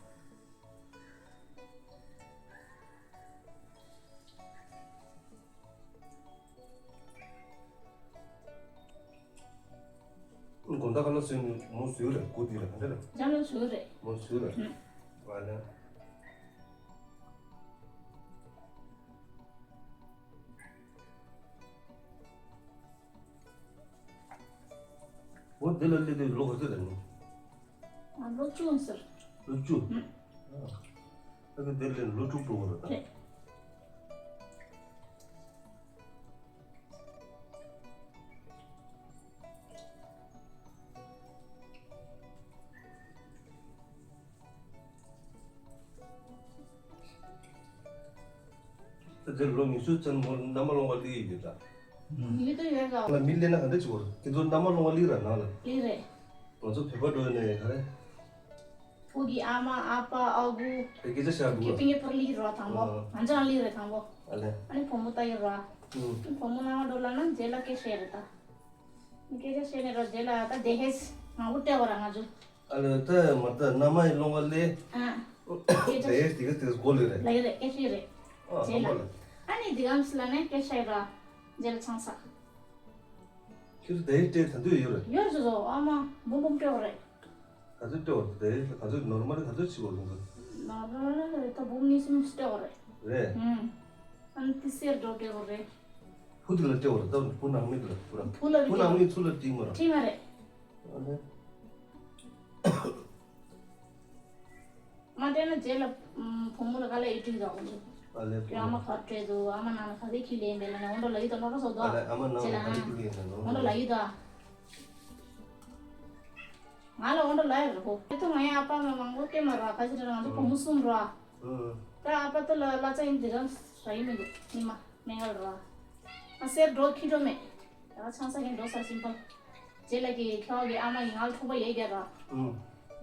དགོང་དག་ཁ་ལོ་སོན་མོ་སུས་རེད་སྐུ་དེ་རེད་ག་འདྲ་རེད། འཇམ་ལོ་སུས་རེད། མོ་སུས་རེད། ཨ་ལས། འོ་དེ་ལ་སླེབས་དུས་ལོ་ག་ཚོད་རེད་ནི། ཨ་ལོ་བཅུ་ཟེར། ལོ་བཅུ། ཨ་ཁ་དེ་ལས་ལོ་དྲུག་འགྲོ་བ་རེད་ད། རེད། ད་དེར་ལོ་ཉི་ཤུ་ཙམ་མོ་མནའ་མ་སློང་བ་ལི་ཡོད་ད། ཡོད་དོ་ཡོད་ལ། ལ་མི་ལེན་ན་ག་འདྲ་བྱེད་དགོས་རེད་དེ་ཚོ་མནའ་མ་སློང་བ་ལི་ར་ནང་ལ། ལི་རེད། ང་ཚོ་བོད་པ་འགྲོ་ཡོད་ནས་ག་རེ། བུ་གི་ཨ་མ་ཨ་ཕ་ཨ་ཁུ། དེ་སྐད་ཆ་བཤད་འདུག་གི་པིང་གི་ཕར་ལི་རོ་དང་པོ། ང་ཚོ་ལ་ལི་རེད་དང་པོ། ཨ་ལེ། ཨ་ནི་བུ་མོ་ལྟ་ཡི་རོ། བུ་མོ་མནའ་མ་འགྲོ་ལ་ན་རྗེས་ལ་སྐད་བཤད་རེད་ད། སྐད་ཆ་བཤད་ནས་རོ་རྗེས་ལ་ད་དེ་ཧེས་ང་བུ་སྤྲད་བ་ར་ང་ཚོ། ཨ་ལེ་ད་མ་ད་མནའ་མ་ཡི་སློང་བ་ལས། ཨ། དེ་ཡས་དེ་ག་དེ་གོ་ལེ་རེད། ལེ་རེད་སྐད་ཆ་རེད། ཨ་རྗེས་ལ། ཨ་ནི་དེ་གམ་སི་ལ་ནས་སྐད་ཆ་ཡི་ར། རྗེས་ལ་ཚང་ས། ཁྱེད་ཚོ་དེ་ཡས་སྤྲད་ད་འདོད་ཡོད་རེད། ཡོད་རེད་ཟོ་ཨ་མ་འབུམ་འབུམ་སྤྲད་བ་རེད། ག་ཚོད་སྤྲད་བ་དེ་ག་ཚོད་ནོར་མ་རེད་ག་ཚོད་ཕྱི་བ་ལུང་ཚོ། ནོར་མ་རེད་ད་འབུམ་གཉིས་གསུམ་སྤྲད་བ་རེད། རེད། ཨ་ནི་དེ་སེར་འགྲོ་སྤྲད་བ་རེད། བུ་དེ་ལ་སྤྲད་བ་རེད་ད་བུ་ནང་མི་དེ་ལ་བུ་ར། བུ་ལ་བུ་ནང་མི་ཚུར་ལ་བྲིས་མ་ར། བྲིས་མ་རེད། ཨ་ལེ། མ་སྤྲད་ན་རྗེས་ལ་བུ་མོ་ལ་ག་ལ་ཡིད་སྤྲིང་དགོས་འདུག་ཨ་ལེ་བུ་ཨ་མ་ག་རེ་སྤྲད་འདུག་ཨ་མ་ནང་ལ་ག་རེ་ཁྱི་ལེན་པས་ལ་ནས་འོང་འགྲོ་ལ་ཡིད་དོ་ནོར་བཟོ་དོ། ཨ་ལེ་ཨ་མ་ནང་ལ་ག་རེ་ཁྱི་ལེན་ནས་འོང་འགྲོ་ལ་ཡིད་དོ། ང་ལ་འོང་འགྲོ་ལ་ཡིད་རེད་ཧོ། དེ་ཐོག་ང་ཡང་ཨ་ཕ་མ་མང་པོ་སྐྱེས་མ་ར་ཁ་ཅིག་ར་ང་ཚོ་བུ་མོ་གསུམ་ར། ད་ཨ་ཕ་ད་ལ་གླ་ཆ་ཡིན་འདི་རང་ར་ཡིན་མི་འདུག་ཉི་མ་མེ་ངལ་ར། ང་སེར་འགྲོ་ཁྱི་འགྲོ་མེད། ད་ཆང་ས་གིན་འགྲོ་ས་སིམ་པ། རྗེས་ལ་གི་ཁྱོ་གི་ཨ་མ་ཡི་ང་ལ་ཐུག་པ་ཡས་རྒྱ་ར།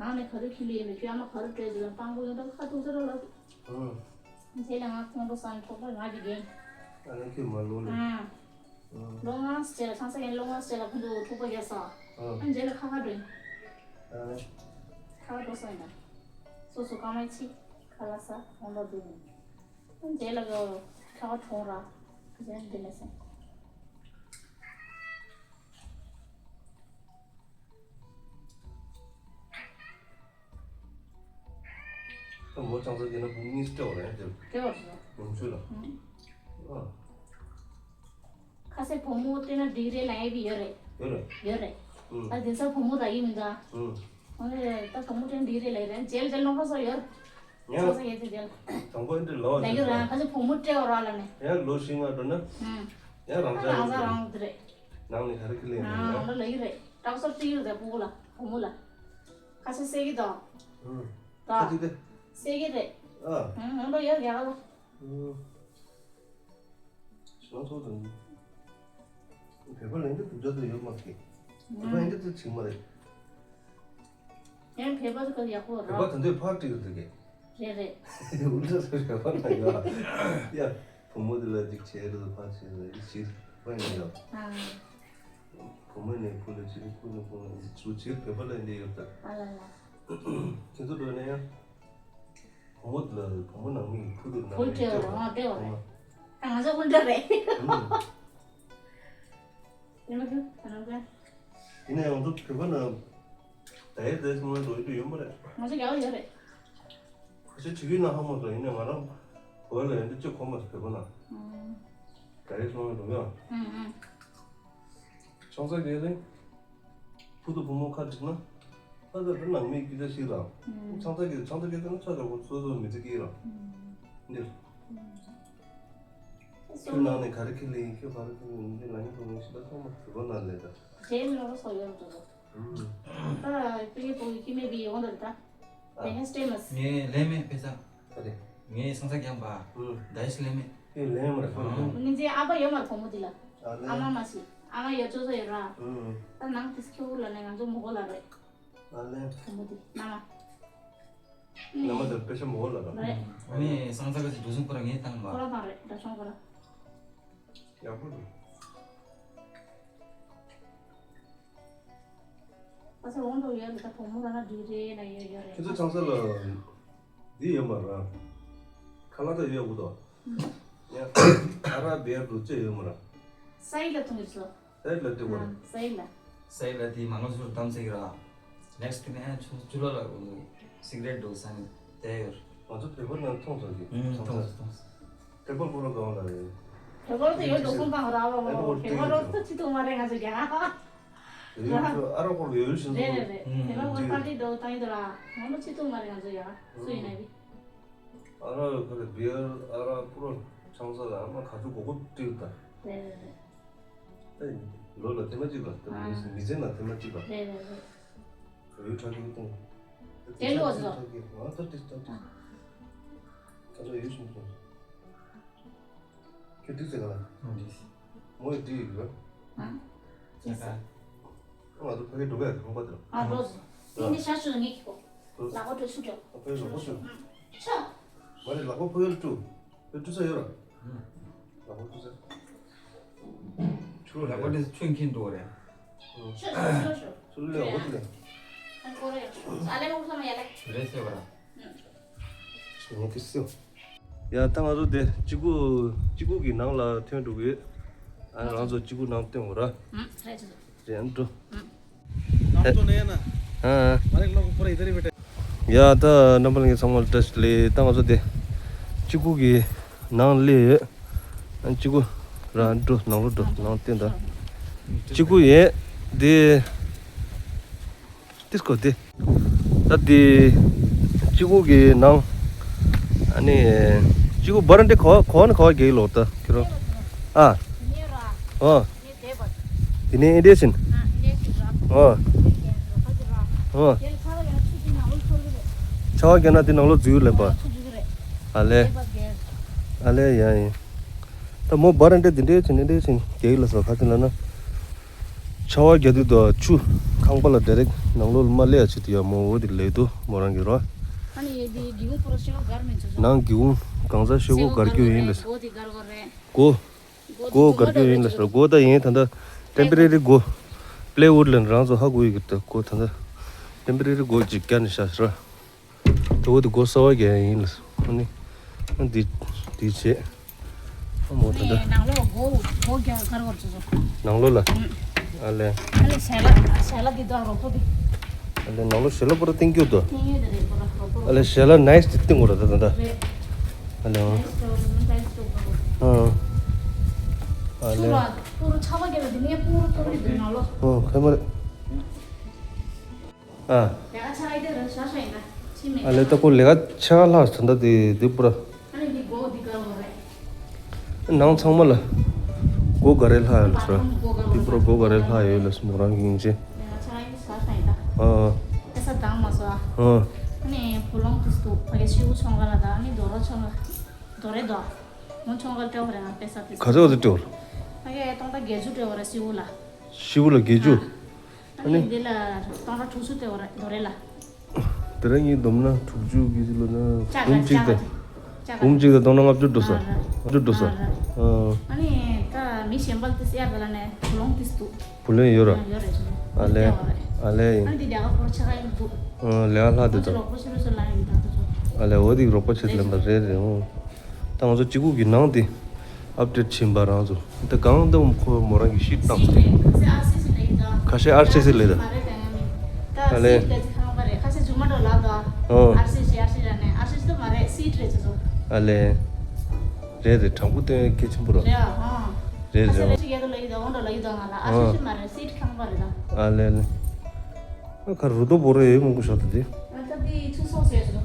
ཨུ། ནང་ནས་ག་རེ་ཁྱི་ལུས་ཡིན་མི་ཁྱོད་ཨ་མ་ག་རེ་སྤྲད་འདི་ལ་སྤང་པོ་ཡོད་འདྲ་ཁ་ཐུག་ཚོད་ར་ལ། ཨུ། རྗེས་ལ་ང་ཁོང་ཁྲོ་ས་ནས་ཐོག་པ་ང་གི་རྒན། ཨ་ནི་ཁྱོད་མ་ལོ་ལེ། ཨུ། ཨུ། ལོ་ལྔ་རྗེས་ལ་ཆང་ས་ཡིན་ལོ་ལྔ་རྗེས་ལ་ཁོང་ཚོ་ཐུག་པ་རྒྱ་ས། ཨུ། ཨ་རྗེས་ལ་ཁ་ཁ་འགྲོ་ཡིན། ཨ། ཁ་ཁ་འགྲོ་ས་ཡིན་ད། སོ་སོ་ཀ་མ་ཆི་ཁ་ལ་ས་ཁོང་ལ་འགྲོ་ཡིན། ཨ་རྗེས་ལ་གི་ཁ་ཁ་གྲོངས་ར། ཁ་ཆེན་འདི་ལ་སོང་། ད་མོ་ཆང་ས་རྒྱལ་ན་བུ་གཉིས་སྤྲད་བ་རེད་དེ། སྤྲད་བ་རེད། ཡོང་ཆུ་ལ། ཨ། ཁ་སེ་བུ་མོ་སྤྲད་ན་འགྲིག་རེད་ལ་ཡ་བི་ཡོད་རེད། ཡོད་རེད། ཡོད་རེད། ཨ་དེ་ས་བུ་མོ་ར་ཡི་མི་འདྲ། ཨ་ད་བུ་མོ་སྤྲད་ན་འགྲིག་རེད་ལ་ཡ་རེད་རྗེས་ལ་རྗེས་ལ་ལོང་ཁ་སོ་ཡོད། ཡང་ཆང་ས་རྒྱལ་དེ་རྗེས་ལ། དང་པོ་འདི་ལོ་ལ་ཡོད་ར་ཁ་སེ་བུ་མོ་སྤྲད་བ་ར་ལ་ནས། ཡང་ལོ་བཞི་ལྔ་འགྲོ་ན། ཨ་ཡང་རང་ཨ་ཅག་རང་ས་རང་དེ་རེད། ནང་ནས་ག་རེ་ཁི་ལེན་ཨ་ནས་ཡང་། ལ་ཡོད་རེད། དྲག་སོར་ཏི་ཡོད་རེད་བུ་གུ་ལ་བུ་མོ་ལ། ཁ་ཤས་སེ་གི་དང་། ཨུ། ད། ཁ་ཅིག་དེ། སེ་གི་རེད། ཨ། ཨུ་ཧོན་པ་ཡོད་རྒྱ་ག་ལ། ཨུ། ཞང་ཚོགས་དང་། བོད་པ་ལ་འདི་དུ་བརྒྱ་དུ་ཡོད་མ་ཁེ། བོད་པ་འདི་དུ་ཆིག་མ་རེད། ཡང་བོད་པ་དུ་ཁ་ཡག་པོ་ར། བོད་པ་དུ་འདི་ཕར་ཏིག་རེད་དུ་ཁེ། རེད་རེད། འུ་ལ་སུ་བོད་པ་ན་ཡོད། ཡ། བུ་མོ་དེ་ལ་ཅིག་བྱས་རེད་ཕར་བྱས་རེད་ཅིག་བོད་ཡིན་ཡོད། ཨ། བུ་མོ་ནས་བུ་ལ་ཅིག་བུ་ནས་བུ་ལ་ཅིག་ཅིག་བོད་པ་ལ་འདི་ཡོད་ད། ཨ་ལ་ལ། ཁྱེད་ཚོ་འགྲོ་ནས་ཡང་། བུ་མོ་ལ་བུ་མོ་ནང་མི་བུ་དེ་ནང་བུ་མི་སྤྲད་བ་རེད་སྤྲད་བ་རེད། ཨ་ང་ཚོ་སྤུན་ཟླ་རེད། ཨུམ། ཡིན་ན་ཁྱོད་ཨ་ནང་ཚོ། ཡིན་ན་ཡང་ང་ཚོ་བོད་པ་ན་ད་ཡས་དེ་སོང་ན་འགྲོ་ཡི་འདུག་ཡོད་མ་རེད། ང་ཚོ་རྒྱ་བོད་ཡོད་རེད། ཁ་ཤས་བྱེད་ཀྱི་ན་ཧ་མ་སོང་ཡིན་ན་ང་རང་བོད་ལ་ཡོད་འདི་ཅི་གོ་མ་སོང་བོད་པ་ན། ཨུམ། ད་ཡས་སོང་ན་འགྲོ་ཡ། ཨུམ་ཨུམ། ཆང་ས་རྒྱལ་ལེ། བུ་དང་བུ་མོ་ཁ་འགྲིག་ན། ཨ་ད་དེ་ནང་མི་སྐད་ཆ་ཞིག་རང་། ཨུམ། ཆང་ས་རྒྱལ་ཆང་ས་རྒྱལ་ལེ་ན་ཆ་ཆ་བོ་སོ་སོ་མི་ཚེ་སྐྱེལ་རང་། ཨུམ། འདིར། ཨུམ། ཁྱོད་ནང་ནས་ག་རེ་ཁྱེར་ལེ་ཡིན་ཁྱོད་ག་རེ་ཁྱེར་ལེ་ཡིན་འདི་ལ་ཡིན་དུ་མི་ཤི་ད་ཚང་མ་བོད་པ་ན་ལེ་ད། རྗེས་ལ་རོ་སོ་ཡོད་འགྲོ། ཨུམ། ད་པི་ཡེ་པོ་ཡི་ཁྱི་མེད་པའི་ཡོང་འདིར་ད། ཨ། དེ་ནས་སྟེ་མ་སི། ངས་ལེན་མེད་དཔེ་ཆ། ག་རེ། ངས་སང་ས་རྒྱག་པ། ཨུམ། ད་ཡིས་ལེན་མེད། ཨེ་ལེན་མ་རེད་ཁོ་ལེན། ཨུམ། ངེད་ཚེ་ཨ་ཕ་ཡོད་མ་རེད་བུ་མོ་འདི་ལ། ཨ་ལེ། ཨ་མ་མ་སི། ཨ་མ་ཡོད་ཚོད་ཚོད་ཡོད་ར། ཨུམ། ད་ནང་དེ་སི་ཁྱོད་ལ་ནས་ང་ཚོ་མོ་གོ་ལ་རེད། ཨ་ལེ། བུ་མོ་འདི་ན་མ། ན་མ་ད། དཔེ་ཆ་མོ་ལ་ལ། རེད། ཨ་ནི་སང་ས་ག་ཅིག་འགྲོ་སོང་ཁོ་རང་ངས་བཏང་བ། ཁོ་རང་བཏང་རེད། འདྲ་ཆུང་ཁོ་རང་། ཡག་པོ་འདུག་ཨ་ཚ་འོང་འགྲོ་ཡོད་ལ། ད་བུ་མོ་རང་ན་འདི་རེད་ན་ཡོད་ཡོད་རེད། ཁྱེད་ཚོ་ཆང་ས་ལ་འདི་ཡོད་མ་ར། ཁ་ལག་ད་ཡོད་འུ་དོ། ཡ། ཨ་ར་བེར་འདུག་ཅེས་ཡོད་མ་ར། སའི་ལ་ཐུང་གི་སོ། སའི་ལ་ཏི་གོ། སའི་ལ། སའི་ལ་ཏི་མང་ལོ་ཟུར་དམ་ཚིག་ར། ནེགསི་ཏི་ནས་ཆུ་ཆུ་ལོ་ལ་གོ་འདུག་སིག་རེཊ་འདུག་ས་ནས་དེ་ཡོད། ང་ཚོ་བོད་པ་ནང་མཐོང་ཚོད་ཀྱི་ཨུམ་མཐོང་ཚོད་མཐོང་ཚོད། བོད་པ་ཁོ་ར་གང་ལ་རེད། བོད་པ་ཚོ་ཡོད་འགྲོ་སོང་དང་ར་བ་བོ་བོད་པ་རོགས་ཚོ་ཅི་ཐུང་མ་རེད་ང་ཚོ་རྒྱ། ཡོད་ཚོ་ཨ་ར་ཁོ་ར་ཡོད་བཞིན་རེད་རེད་རེད། དེ་ལ་ངོ་ཨུམ་ཕར་ཏི་འགྲོ་བཏང་ཡོད་ར། ང་ཚོ་ཅི་ཐུང་མ་རེད་ང་ཚོ་རྒྱ། སུ་ཡིན་ནའི། ཨ་ར་ག་རེ་བེར་ཨ་ར་པུ་རོ་ཆང་ས་ལ་ཨ་མ་ག་ཚོད་གོ་གོ་སྤྲིར་ད། རེད་རེད་རེད། ཨེ། ལོ་ལ་ཐེངས་མ་གཅིག་ལ་ད་ཨ་མི་ཚེ་ན་ཐེངས་མ་གཅིག་ལ། རེད་རེད་རེད། བོད་ཡུལ་ཁྲག་གི་གཏོང་། དེ་ལོ་ཟོ། ཁྲག་གི་ང་ཐར་ཏིས་ཐར་ཏིས། ཁ་ཚོ་ཡོད་ཤིང་གཏོང་། ཁྱོད་འདི་ཟེར་ག་ལ། ཨ་འདི། མོ་ཡི་འདི་ཡི་ག་ཨ། ཅི་ཟེར། ང་ཚོ་ཕ་གི་འགྲོ་ག་ཁང་པ་དེ་ལ། ཨ་འགྲོ་ཟོ། འདི་ནི་ཤ་ཤུ་ངེད་ཀྱི་གོ། ལག་པ་འགྲོ་ཤུ་འགྲོ། ཨ་ཕ་གི་ལག་པ་ཤུ། ཤ། མ་རེད་ལག་པ་ཕ་གི་ལ་བཀྲུ། ཕ་གི་བཀྲུ་ས་ཡོད་ར། ལག་པ་བཀྲུ་ས། ཆུ་ལག་པ་འདི་ཆུ་འཁྱེར་འགྲོ་རེད། ཤུ་ཤུ་ཤུ་ཤུ། ཆུ་ལས་འོ་དེ་ལས། ཨ་ཀོ་རེ་ཡ། ཨ་ལེ་མོ་ཁ་མ་ཡ་ལེ། རེད་ཟེར་བ་ར། ངས་དེ་སེམས། ཡ་ད་ང་ཚོ་དེ་གཅིག་པུ་གཅིག་པུ་གི་ནང་ལ་ཐོན་འགྲོ་གི་ཡོད། ཨ་ང་ཚོ་གཅིག་པུ་ནང་སྟོན་འོ་ར། ཨ་རེད་ཅེས། རེད་འགྲོ། ཨ་ཨ། ཡ་ད་རྣམ་པ་ལྷན་རྒྱས་ཚང་མ་ལ་བཀྲ་ཤིས་བདེ་ལེགས། ད་ང་ཚོ་དེ་གཅིག་པུ་གི་ནང་སླེབས་ཡོད། ཨ་གཅིག་པུ་ར་འགྲོ་ནང་ལོགས་འགྲོ་ནང་སྟོན་ད། གཅིག་པུ་ཡིན་དེ། ཏིས་ཀོ་ཏི། ད་དེ་གཅིག་པུ་གི་ནང་། ཨ་ནི་གཅིག་པུ་བར་འདི་ག་བ་ག་བ་ནས་ག་བ་རྒྱག་གི་ལོག་ད་ཁྱེད་རང་། ཨ། ཨོ། དེ་ནས་ཨེ་འདྲས་ཟིན། ཨོ། ཨོ། ཆར་པ་བརྒྱབ་ན་དེ་ནང་ལོགས་འཛུལ་ལེན་པ། ཨ་ལེ། ཨ་ལེ་ཡ་ཡིན། ད་མོ་བར་འདྲ་འདི་འདྲའི་ཆེ་ནི་འདྲའི་ཆེ་རྒྱག་ལ་སོ་ཁ་ཅིག་ལ་ན། ཆར་པ་རྒྱག་དུས་དུ་ཆུ་ཁང་པ་ལ་ཌའི་རེག་ནང་ལོགས་ལ་མ་སླེབས་ཡ་ཆེད་དུ་ཡ་མོ་འོ་དེ་ལས་དུ་མོ་རང་གི་རོ། ཨ་ནི་ཡེ་འདི་སྒེའུ་ཁུང་ཕོ་རོ་ཤེ་བ་གར་མིན་ཆོ་ཆོ། ནང་སྒེའུ་ཁུང་གང་ས་ཤེ་བོ་གར་རྒྱུ་ཡིན་ལ་སོ། སྒོ་དེ་གར་གོ་རེད། སྒོ། སྒོ་གར་རྒྱུ་ཡིན་ལ་སོ་སྒོ་ད་ཡིན་ད་ད། ཊེམ་པོ་རེ་རི་སྒོ། པི་ལེ་ཝུཌ་ལ་རང་ཚོ་ཧ་གོ་ཡི་གི་ད་སྒོ་ད་ད། ཊེམ་པོ་རེ་རི་སྒོ་ཅིག་བརྒྱབ་ནས་བཞག་ཟེར། གྲོགས་དེ་སྒོ་གསར་པ་རྒྱག་ཡ་ཡིན་ལ། ཨ་ནི། ཨ་འདི། འདི་བྱེད། ཨ་མོ་ད་ལྟ། ནང་ལོགས་སྒོ་སྒོ་རྒྱག་གར་བར་བྱེད་ཆོག་ནང་ལོགས་ལ། ཨ་ལས། ཨ་ལས་ཞལ་ལག་ཞལ་ལག་འདི་དང་རོགས་པོ་འདི། ཨ་ལས་ནང་ལོགས་ཞལ་ལག་པོ་ར་ཏིང་རྒྱུ་དོ། ཏིང་ཡོད་དེ་རེད་པོ་ར་རོགས་པོ། ཨ་ལས་ཞལ་ལག་ནའིས་ཅིག་ཏིང་གོ་ར་ད་ད་ད། རེད། ཨ་ལས། ནའིས་ཅིག་ཏིང་གོ་ར། ཨ། ཨ་ཆུ་ལས། ར་པོ་ར་ཆག་པ་རྒྱབ་པ་འདི་ནས་པོ་ར་པོ་ར་འདི་ནང་ལོགས། ཨོ་ཁ་མ་རེད། ཨ། ལས་ཀ་ཆ་ལ་ཡི་དེ་ར་ཤ་ཤ་ཡིན་ན་ཕྱི་མེད། ཨ་ལས་ད་ཁོ་ལས་ཀ་ཆ་ལ་ལྷག་ཟིན་ད་དེ་དེ་པུ་ར། ཨ་ནི་འདི་སྒོ་འདི་ག་ལོ་རེད། ནང་ཚང་མ་ལ་སྒོ་ག་རེ་ལྷག་ཡོད་ལ་ཟེར། དེ་པུ་ར་སྒོ་ག་རེ་ལྷག་ཡོད་ལ་ཟེར་མོ་རང་གི་ཡིན་ཅེ། ལས་ཀ་ཆ་ལ་ཡི་ཤ་ཤ་ཡིན་ད། ཨ། ཨེ་ས་དང་མ་སོ་ཨ། ཨ། ཨ་ནི་བུ་ལོང་དུས་སུ་ཕ་གི་ཤི་བོ་ཆོང་ག་ལ་ད་ཨ་ནི་རྡོ་ར་ཆོང་ག་རྡོ་རེ་རྡོ། མོ་ཆོང་ག་ལ་སྤྲད་པ་རེད་ང་དཔེ་ས་དུས་སུ། ག་ཚོད་ག་ཚོད་སྤྲད་པ་རེད། ཕ་གི་སྟོང་ཕྲག་བརྒྱད་ཅུ་སྤྲད་པ་རེད་ཤི་བོ་ལ། ཤི་བོ་ལ་བརྒྱད་ཅུ། ཨ། ཨ་ནི་འདི་ལ་སྟོང་ཕྲག་དྲུག་ཅུ་སྟེར་བ་རེད་རྡོ་རེ་ལ། དེ་རིང་ངའི་བསྡོམས་ན་དྲུག་ཅུ་གི་ལོ་ན་ཅ་ག་འབུམ་གཅིག་དང་། ཅ་ག་འབུམ་གཅིག་དང་སྟོང་ཕྲག་ལྔ་བཅུ་འགྲོ་ས། ཨ་ར། ལྔ་བཅུ་འགྲོ་ས། ཨ་ར། ཨ། ཨ་ནི་ད་མི་གཞན་པ་དེ་སེར་བ་ལ་ནས་བུ་ལོང་དེ་སུ་འདུག་བུ་ལོན་ཡོད་ར། ཡོད་རེད་ཅེ། ཨ་ལས། ཨ་ལས་ཡིན། ཨ་ནི་འདི་ལས་ཀ་པོ་ར་ཆ་ག་ཡིན་འདུག་ཨ་ལས་ཀ་ལྷག་དེ་ང་ཚོ་དང་། རོགས་པོ་ཆེ་རུ་ཆེ་ལ་ཡིན་ད་དུ་ཚོ། ཨ་ལས་འོ་དེ་རོགས་པོ་ཆེ་ལེན་པ་རེད་རེད་འོ། ད་ང་ཚོ་གཅིག་པུ་གི་ནང་དེ་ཨབ་ཌེཊ་བྱིན་པ་རང་ཚོ་ད་གང་ལྟ་བུ་ཁོ་མོ་རང་གི་ཤིཊ་བཏང་སོང་། ཁ་ཤས་ཨར་སི་སི་ལས་ད། ཨ་ལས། ཨ་ལས། ཨ་ལས། རེད་རེད་དྲང་པོ་སྟོན་གལ་ཆེན་པོ་རེད། རེད་རེད། ཨ་ལས་ལས། ཨ་ཁ་རུ་དོ་བོ་རེ་ཡོད་མང་པོ་ཤོག་ད་དེ། ཨ་ད་དེ་ཆུ་སོགས་བྱས་སོ།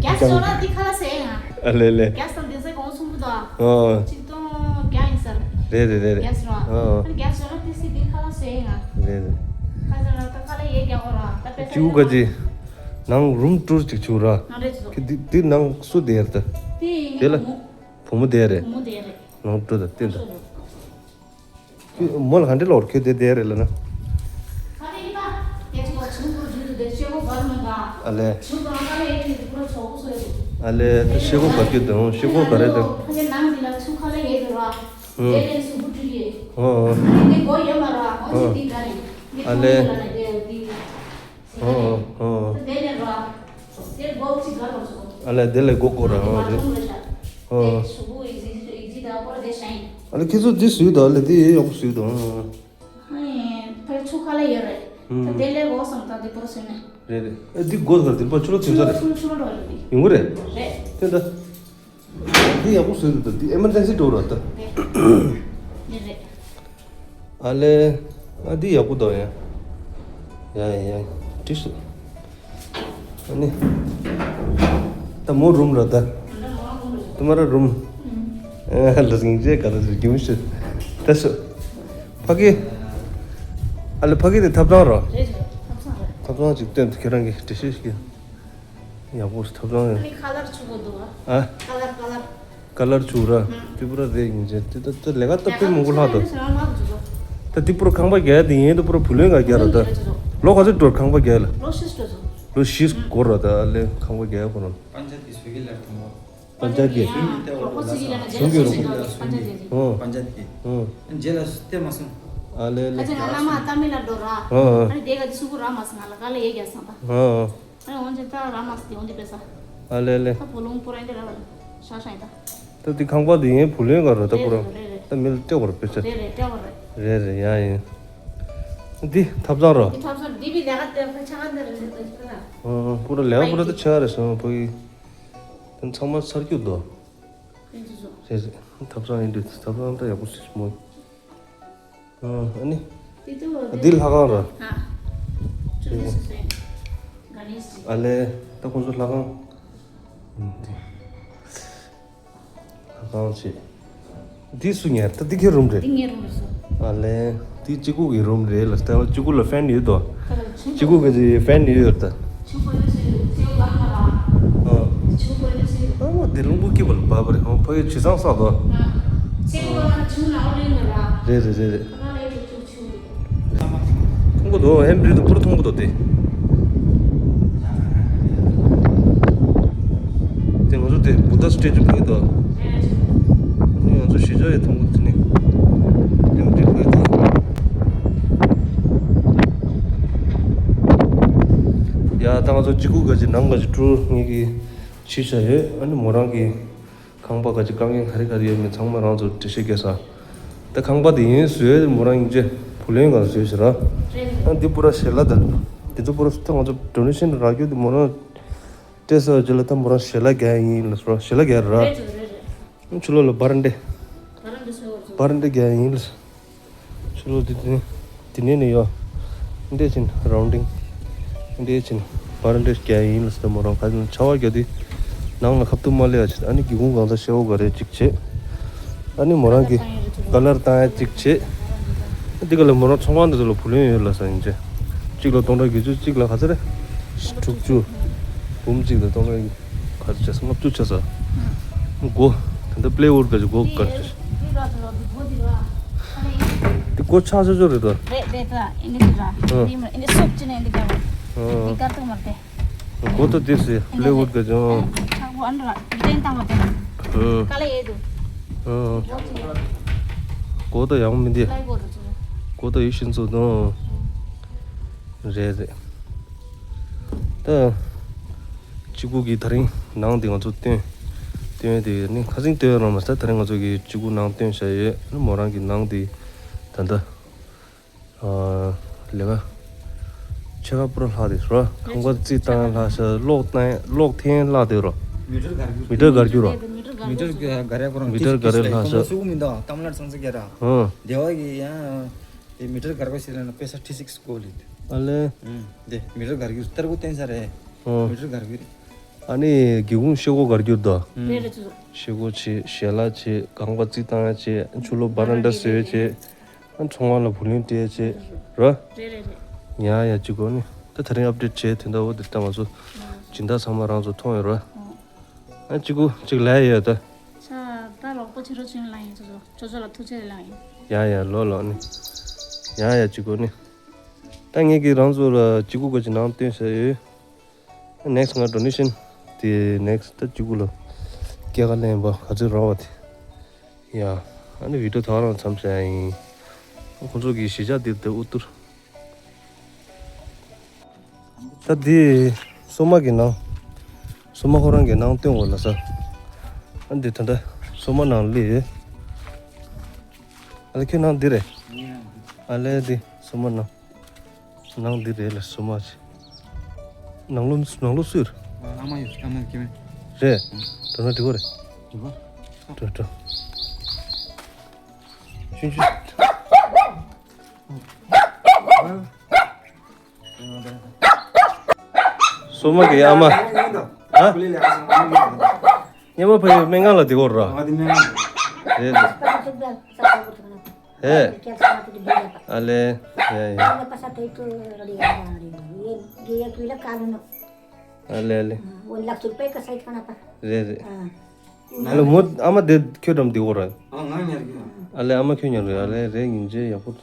གེ་སི་ཅོ་ལགས་འདི་ཁ་ལག་ཟས་ཡིན་ང་། ཨ་ལས་ལས། གེ་སི་དང་འདི་ཚོ་གོང་གསུམ་པོ་དང་། ཨ། ཆིག་སྟོང་བརྒྱ་ཡིན་ས་རེད། རེད་རེད་རེད་རེད། གེ་སི་ར། ཨ། ཨ་ནི་གེ་སི་ཅོ་ལགས་འདི་སི་འདི་ཁ་ལག་ཟས་ཡིན་ང་། རེད་རེད། ཁ་ཅོ་ལགས་ད་ཁ་ལག་ཡས་རྒྱག་གོ་ར་ད་དཔེ་ཆ་ཅིའུ་ག་ཅི། ནང་རུམ་ཊུར་ཅིག་བྱུང་ར། ང་རེད་ཅི་ཟོ། ཁི་འདི་འདི་ནང་སུ་བསྡད་ཡོད་ད། དེ་ཡིན་དེ་ལ་ངའི་བུ་མོ། བུ་མོ་བསྡད་རེད། བུ་མོ་བསྡད་རེད། ནང་ཊུར་ད་བསྟན་ད། ཨ་ཤོ་ཤོ། ཁྱོད་མོ་ལ་ག་འདྲ་ལོར་ཁྱོད་དེ་བསྡད་རེད་ལ་ན། ཁ་ནས་ཡིན་པ། སྐད་ཆ་གོ་ཆུང་པོར་བརྒྱུད་དུ་བསྡད་ཤེས་མོ་བར་མ་འགའ། ཨ་ལེ། ཨ་ལེ། ད་ཤེལ་སྒོ་ག་རེ་དང་ཤེལ་སྒོ་ག་རེ་དང་། ཨོ། ཨ་ལེ། ཨོ། ཨོ། ཨ་ལེ་དེ་ལས་སྒོ་སྒོར་ར། ཨོ་རེད། ཨོ། ཨ་ལེ་ཁྱེད་ཚོ་འདི་བཟོས་དང་ཨ་ལེ་འདི་ཡག་པོ་བཟོས་དང་། ཨ་ནི་ཕར་ཆུ་ཁ་ལ་ཡོད་རེད། ད་དེ་ལས་འོག་སང་ད་དེ་པོར་སོན་ནས། རེད་རེད། ཨ་འདི་སྒོ་ཟེར་འདི་པར་ཆུ་ལོག་ཚིམ་ས་རེད། ཆུ་ལོག་ཆུ་ལོག་འགྲོ་རེད་འདི། ཡོང་གི་རེད། རེད། དེ་ད། འདི་ཡག་པོ་བཟོས་འདུག་ད་འདི་ཨེ་མར་ཇེན་སི་འགྲོ་ར་ད། རེད། རེད་རེད། ཨ་ལེ། ཨ་འདི་ཡག་པོ་འདུག་ཡ། ཡ་ཡ་ཡ། འགྲིག་སོང་། ཨ་ནི། ད་མོ་རུམ་ར་ད། ཏུ་མ་ར་རུམ། ཨ་ལ་སིང་ཅེ་ག་ལ་སི་རྒྱུ་མི་ཤེས། ད་སོ། ཕ་གི། ཨ་ལེ་ཕ་གི་དེ་ཐབ་ཚང་ར། རེད་རེད། ཐབ་ཚང་རེད། ཐབ་ཚང་ཅིག་སྟོན་ཁྱེད་རང་གི་འགྲེལ་བཤད་ཞིག་ཡག་པོ་ཐབ་ཚང་ཡོད། ཨ་ནི་ཁ་ལར་ཆུ་བོ་འདུག་ཨ། ཨ། ཁ་ལར་ཁ་ལར། ཁ་ལར་ཆུ་ར། ཨ། ཏི་པུ་ར་རེད་ཡིན་ཅེ་ཏི་ད་ད་ལས་ཀ་སྟབས་བདེ་མང་པོ་ལྷག་འདུག་ད་ཏི་པུ་ར་ཁང་པ་རྒྱག་དེ་ཡིན་ཏི་པུ་ར་བུ་ལོན་ག་རྒྱག་ར་ད། ལོ་ག་ཚོད་འགྲོ་ཁང་པ་རྒྱག་ལ། ལོ་བཞི་འགྲོ་སོང་། ལོ་བཞི་འགོར་ར་ད་ཨ་ལེ་ཁང་པ་རྒྱག་ཁོ་རང་། པན་ཇ་དི་སུ་གི་ལར་ཐོང་བ། པན་ཇ་གི། གྲོགས་པོ་ཚོ་གི་ལ་ན་རྗེས་ལ་སུ་ཞིག་འགྲོ་པན་ཇ་གི། ཨོ། པན་ཇ་གི། ཨོ། རྗེས་ལ་སྟེ་མ་སོང་། ཨ་ལེ་ལེ། ཁ་ཆེ་ང་བླ་མ་ཏ་མི་ལ་འགྲོ་ར། ཨོ། ཨ་ནི་དེ་ག་དི་སུ་གུ་ར་མ་སོང་ང་ལ་ག་ལ་ཡེ་རྒྱག་སོང་ད། ཨོ། ཨ་འོན་ཏེ་ད་ར་མ་སི་དེ་འོན་ཏེ་པེ་ས། ཨ་ལེ་ལེ། ད་བུ་ལོང་པུ་ར་འདི་ར་བ་ཤ་ཤ་ཡིན་ད། ད་དེ་ཁང་པ་དེ་ཡིན་བུ་ལོན་ག་ར་ད་པུ་ར། རེད་རེད། ད་མི་ལ་སྤྲད་པར་པེ་ས། རེད་རེད་སྤྲད་པར་རེད། རེད་རེད་ཡ་ཡིན། འདི་ཐབ་ཚང་ར། འདི་ཐབ་ཚང་འདི་བི་ལས་ཀ་དེ་ཕ་ཆ་ག་འདི་རེད་འདི་ད་ཅི་ད། ཨ་པུ་ར་ལས་ཀ་པུ་ར་ད་ཆ་རེད་སོང་བུ་ཡི། དེ་ཚང་མ་ཚར་རྒྱུ་དོ། རེད་རེད། ཐབ་ཚང་ཡིན་དུས་ཐབ་ཚང་ད་ཡག་པོ་ཞིག་མོ། ཨ་ནི། འདི་ལྷ་ཁང་ར། ཨ་ལེ། ད་ཁོང་ཚོ་ལྷ་ཁང་། ལྷ་ཁང་ཆེ། འདི་སུ་ཉར་ད་འདི་ཁའི་རུམ་རེད། འདི་ངའི་རུམ་རེད་སོ། ཨ་ལེ། འདི་གཅིག་པུ་གི་རུམ་རེད་ལ་ད་གཅིག་པུ་ལ་ཕེན་ཡོད་དོ། གཅིག་པུ་གི་ཕེན་ཡོད་ཡོད་ད། ཨ་མ་དེ་རླུང་བུ་སྐྱིད་པ་ལ་བབས་པ་རེད་ཧོ་ཕ་གི་ཇི་ཚང་བསགས་དོ། རེད་རེད་རེད་རེད། མཐོང་གི་འདུག་ཧེམ་རི་དང་པུར་མཐོང་གི་འདུག་དེ། དེ་ང་ཚོ་དེ་བུ་ད་སི་ཊེ་ཅུ་ཕུལ་འདུག་ཨ་ནི་ང་ཚོ་གཞིས་ཆགས་ཡི་མཐོང་གི་འདུག་དེ་ནི། ཧེམ་རི་ཕུལ་འདུག་ཡ་ད་ང་ཚོ་གཅིག་པུ་ག་ཅི་ནང་ག་ཅི་ཀྲུ་ངེད་ཀྱི་ཕྱི་ཤ་ཡོད། ཨ་ནི་མོ་རང་གི་ཁང་པ་ག་ཅི་དཀའ་ངལ་ག་རེ་ག་རེ་ཡོད་མེད་ཚང་མ་རང་ཚོ་འགྲེལ་བཤད་རྒྱག་ས། ད་ཁང་པ་དེ་ཡིན་བཟོས་མོ་རང་ཡིན་ཅེ་བུ་ལོན་གང་བཟོས་ཟེར་ར། ཨ་འདི་པུ་ར་ཞལ་ལག་དང་འདི་ཚོ་པུ་ར་ད་ང་ཚོ་ཌོ་ནེ་ཤན་རག་རྒྱུ་དེ་མོ་རང་སྤྲད་ས་ཡོད་ཅེ་ལ་ད་མོ་རང་ཞལ་ལག་རྒྱག་ཡིན་ལ་ཟེར་ར་ཞལ་ལག་རྒྱག་ར། ཕྱི་ལོགས་ལ་བར་འདྲེ། བར་འདྲེ་རྒྱག་ཡིན་ལ། ཕྱི་ལོགས་འདི་འདི་ནས་འདི་ནས་ནས་ཡོ། འདི་ཕྱིན་རའུན་ཌིང་། འདི་ཕྱིན་བར་འདྲེ་རྒྱག་ཡིན་ལ་སྟེ་མོ་རང་ག་ཚོད་ཆར་པ་རྒྱག་དུས་ནང་ལ་ཁ་ཐུག་མ་སླེབས་ཡ་ཆེད་ཨ་ནི་སྒེའུ་ཁུང་གང་ཚ་ཤེལ་སྒོ་ག་རེ་གཅིག་བྱེད། ཨ་ནི་མོ་རང་གི་ཀ་ལར་བཏང་ཡ་གཅིག་བྱེད། འདི་ག་ལ་མོ་རང་ཚོང་ཁང་འདི་ཚོ་ལ་བུ་ལོན་ཡོད་ལ་ས་ཡིན་ཅེ། གཅིག་ལ་སྟོང་ཕྲག་བརྒྱད་ཅུ་གཅིག་ལ་ག་ཚོད་རེད། དྲུག་ཅུ། འབུམ་གཅིག་ལ་སྟོང་ཕྲག་ག་ཚོད་ཆགས་སོང་ལྔ་བཅུ་ཆགས་སོང་། སྒོ། ད་ལྟ་པི་ལེ་ཝུཌ་ག་ཅིག་སྒོ་ག་ཅིག་འདི་སྒོ་ཆག་ཆོག་ཆོག་རེད་ད། རེད་རེད་ད་ཨིན་དི་ར། ཨ། འདི་མ་ཨིན་དི་སོབ་ཅི་ནས་ཨིན་དི་ར། ཨ། འདི་དཀར་ཐོག་མར་དེ། སྒོ་ད་དེ་སི་པི་ལེ་ཝུཌ་ག་ཅིག་ཨ། ཆག་པོ་ཨན་ར་འདི་ཏན་ཏང་བ་དེ། ཨ། ཀ་ལ་ཡེ་དུ། ཨ། སྒོ་ད་ཡང་མི་འདི། ལ་ཡེ་སྒོ་ད་ཆུ། སྒོ་ད་ཡེ་ཤིན་ཚོ་དང་། རེད་རེད། ད། གཅིག་པུ་གི་ད་རིང་ནང་དེ་ང་ཚོ་སྟོན། སྟོན་དེ་ནི་ཁ་སང་སྟོན་རང་མ་ཟད་ད་རིང་ང་ཚོ་གི་གཅིག་པུ་ནང་སྟོན་བྱ་ཡོད་ནི་མོ་རང་གི་ནང་དེ་ད་ལྟ། ལས་ཀ་ཆེ་ཁ་པུ་ར་ལྷག་དེ་རོ་ཁང་པ་རྩིས་བཏང་ལྷག་ཤ་གློག་བཏང་གློག་འཐེན་ལྷག་དེ་རོ། མི་ཊར་གར་རྒྱུ། མི་ཊར་གར་རྒྱུ་རོ། མི་ཊར་གར་རྒྱུ་རོ། མི་ཊར་གར་རྒྱུ་ལྷག་ཤ། སུ་མི་འདུག་གཏམ་ལར་ཚང་ཚ་གེ་ར། ཨ། དེ་བ་གི་ཡང་། དེ་མི་ཊར་གར་གོ་ཤེས་ལ་ན་པེ་ས་ཁྲི་སིག་སི་གོ་ལི། ཨ་ལེ། ཨུམ། དེ་མི་ཊར་གར་གྱུར་ཏར་གོ་བསྟན་ས་རེད། ཨོ། མི་ཊར་གར་གྱུར། ཨ་ནི་སྒེའུ་ཁུང་ཤེལ་སྒོ་གར་གྱུར་དོ། ཨུམ། རེད་རེད་ཚོ། ཤེལ་སྒོ་ཆེ་ཞལ་ལག་ཆེ་ཁང་པ་རྩིས་བཏང་ཡ་ཆེ་ཆུ་ལོག་བ་རན་ཌ་བཟོས་ཆེ། ཨ་ཚོང་ཁང་ལ་བུ་ལོན་སྤྲད་ཆེ། ར། རེད་རེད་རེད། ཡ་ཡ་གཅིག་གོ་ནི། ད་ད་རིང་ཨབ་ཌེཊ་བྱས་དེ་འདྲ་བོ་དེ་ལྟ་ང་ཚོ་སྦྱིན་བདག་ཚང་མ་རང་ཚོ་མཐོང་ཡོད་ར། ཨ་གཅིག་གོ་གཅིག་ལས་ཡོད་ད། ས་ད་རོགས་པ་ཕྱི་རོལ་ཆུན་ལ་ཡིན་ཚོ་ཚོ། ཅོ་ཅོ་ལ་ཐུགས་རྗེ་ལེ་ལགས་ཡིན། ཡ་ཡ་ལོ་ལོ་ནི། ཡ་ཡ་གཅིག་གོ་ནི། ད་ངེད་ཀྱིས་རང་ཚོ་ལ་གཅིག་གོ་ག་ཅི་ནང་སྟོན་བྱས་ཡོད། ནེག་སི་ང་ཌོ་ནེ་ཤན་དེ་ནེག་སི་ད་གཅིག་པུ་ལ་སྐྱེད་ཀ་ལེན་པ་ག་ཚོད་རག་པ་དེ། ཡ། ཨ་ནི་བི་ཌི་ཡོ་ད་རང་མཚམས་བཞག་ཡིན། ཁོང་ཚོ་གི་གཞིས་ཆགས་དེ་དེ་ཨུ་ཏུར། ད་འདི་སོ་མ་གི་ནང་། སོ་མ་ཁོ་རང་གི་ནང་སྟོན་འོ་ལ་ས། ཨ་འདི་ད་ལྟ་སོ་མ་ནང་ལི། ཨ་ལེ་ཁྱོད་ནང་འདི་རེད། ཨ་ལེ་འདི་སོ་མ་ནང་། ནང་འདི་རེད་ལ་སོ་མ་ཆེ། ནང་ལོ་ནང་ལོ་སུ་ཡོད། ཨ་མ་ཡོད་ཨ་མ་སྐྱེ་མེད། རེད། འགྲོ་ན་འགྲིག་གོ་རེད། འགྲོ་ག་འགྲོ་འགྲོ། ཆུན་ཆུན། སོ་མ་གི་ཨ་མ། ཨ། ཉི་མ་ཕ་ཡུལ་སྨན་ཁང་ལ་བསྡད་ཡོད་ར། རེད་རེད། ཨེ། ཨ་ལེ། ཡ་ཡ། ཨ་ལེ་ཨ་ལེ། རེད་རེད། ཨ་ལེ་མོ་ཨ་མ་དེ་ཁྱོད་འགྲམ་བསྡད་ཡོད་ར། ཨ་ལེ་ཨ་མ་ཁྱོད་ཉར་རེད། ཨ་ལེ་རེད། སྙིང་རྗེ་ཡག་པོ།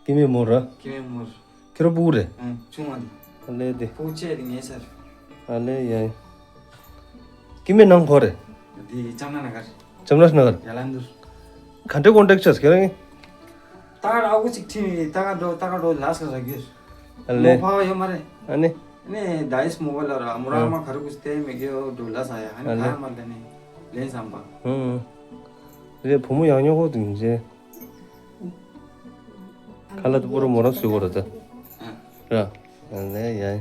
སྐྱེ་མེད་མོ་ར། སྐྱེ་མེད་མོ་ར། ཁྱེད་རང་སྤུ་གུ་རེད། ཨང་། ཆུང་བ་འདི། ཨ་ལེ་འདི། སྤུ་གུ་ཆེ་འདི་ངའི་སར། ཨ་ལེ་ཡ་ཡ། སྐྱེ་མེད་ནང་གོ་རེད། འདི་ལྕམ་ན་ན་གར། ལྕམ་ན་ན་གར། ཡ་ལན་དུ། ག་འདྲའི་ཀོན་ཊེག་བྱས་ཁྱེད་རང་གིས། ད་ག་ཨ་ཁུ་ཅིག་ཁྲིད་ད་ག་འགྲོ་ད་ག་འགྲོ་ལ་སར་ར་གིར། ཨ་ལེ། མོ་ཕ་བ་ཡོད་མ་རེད། ཨ་ནི། ནས་ཌ་ཡིས་མོ་བ་ལ་ར་མོ་ར་ཨ་མ་ག་རུ་ཀུ་སྟེ་མེ་གེ་འོ་འགྲོ་ལ་ས་ཡ། ཨ་ནི་ཨ་ལེ། ག་མ་ལ་ནི་ལེན་བསམ་པ། ཧུང་། རེད། བུ་མོ་ཡག་ཉོ་གོ་དུ་ཡིན་རྗེས། ཁ་ལག་དུ་པོ་རུ་མོ་རང་བཟོས་གོ་ར་ད། ར། ཨ་ལེ་ཡ།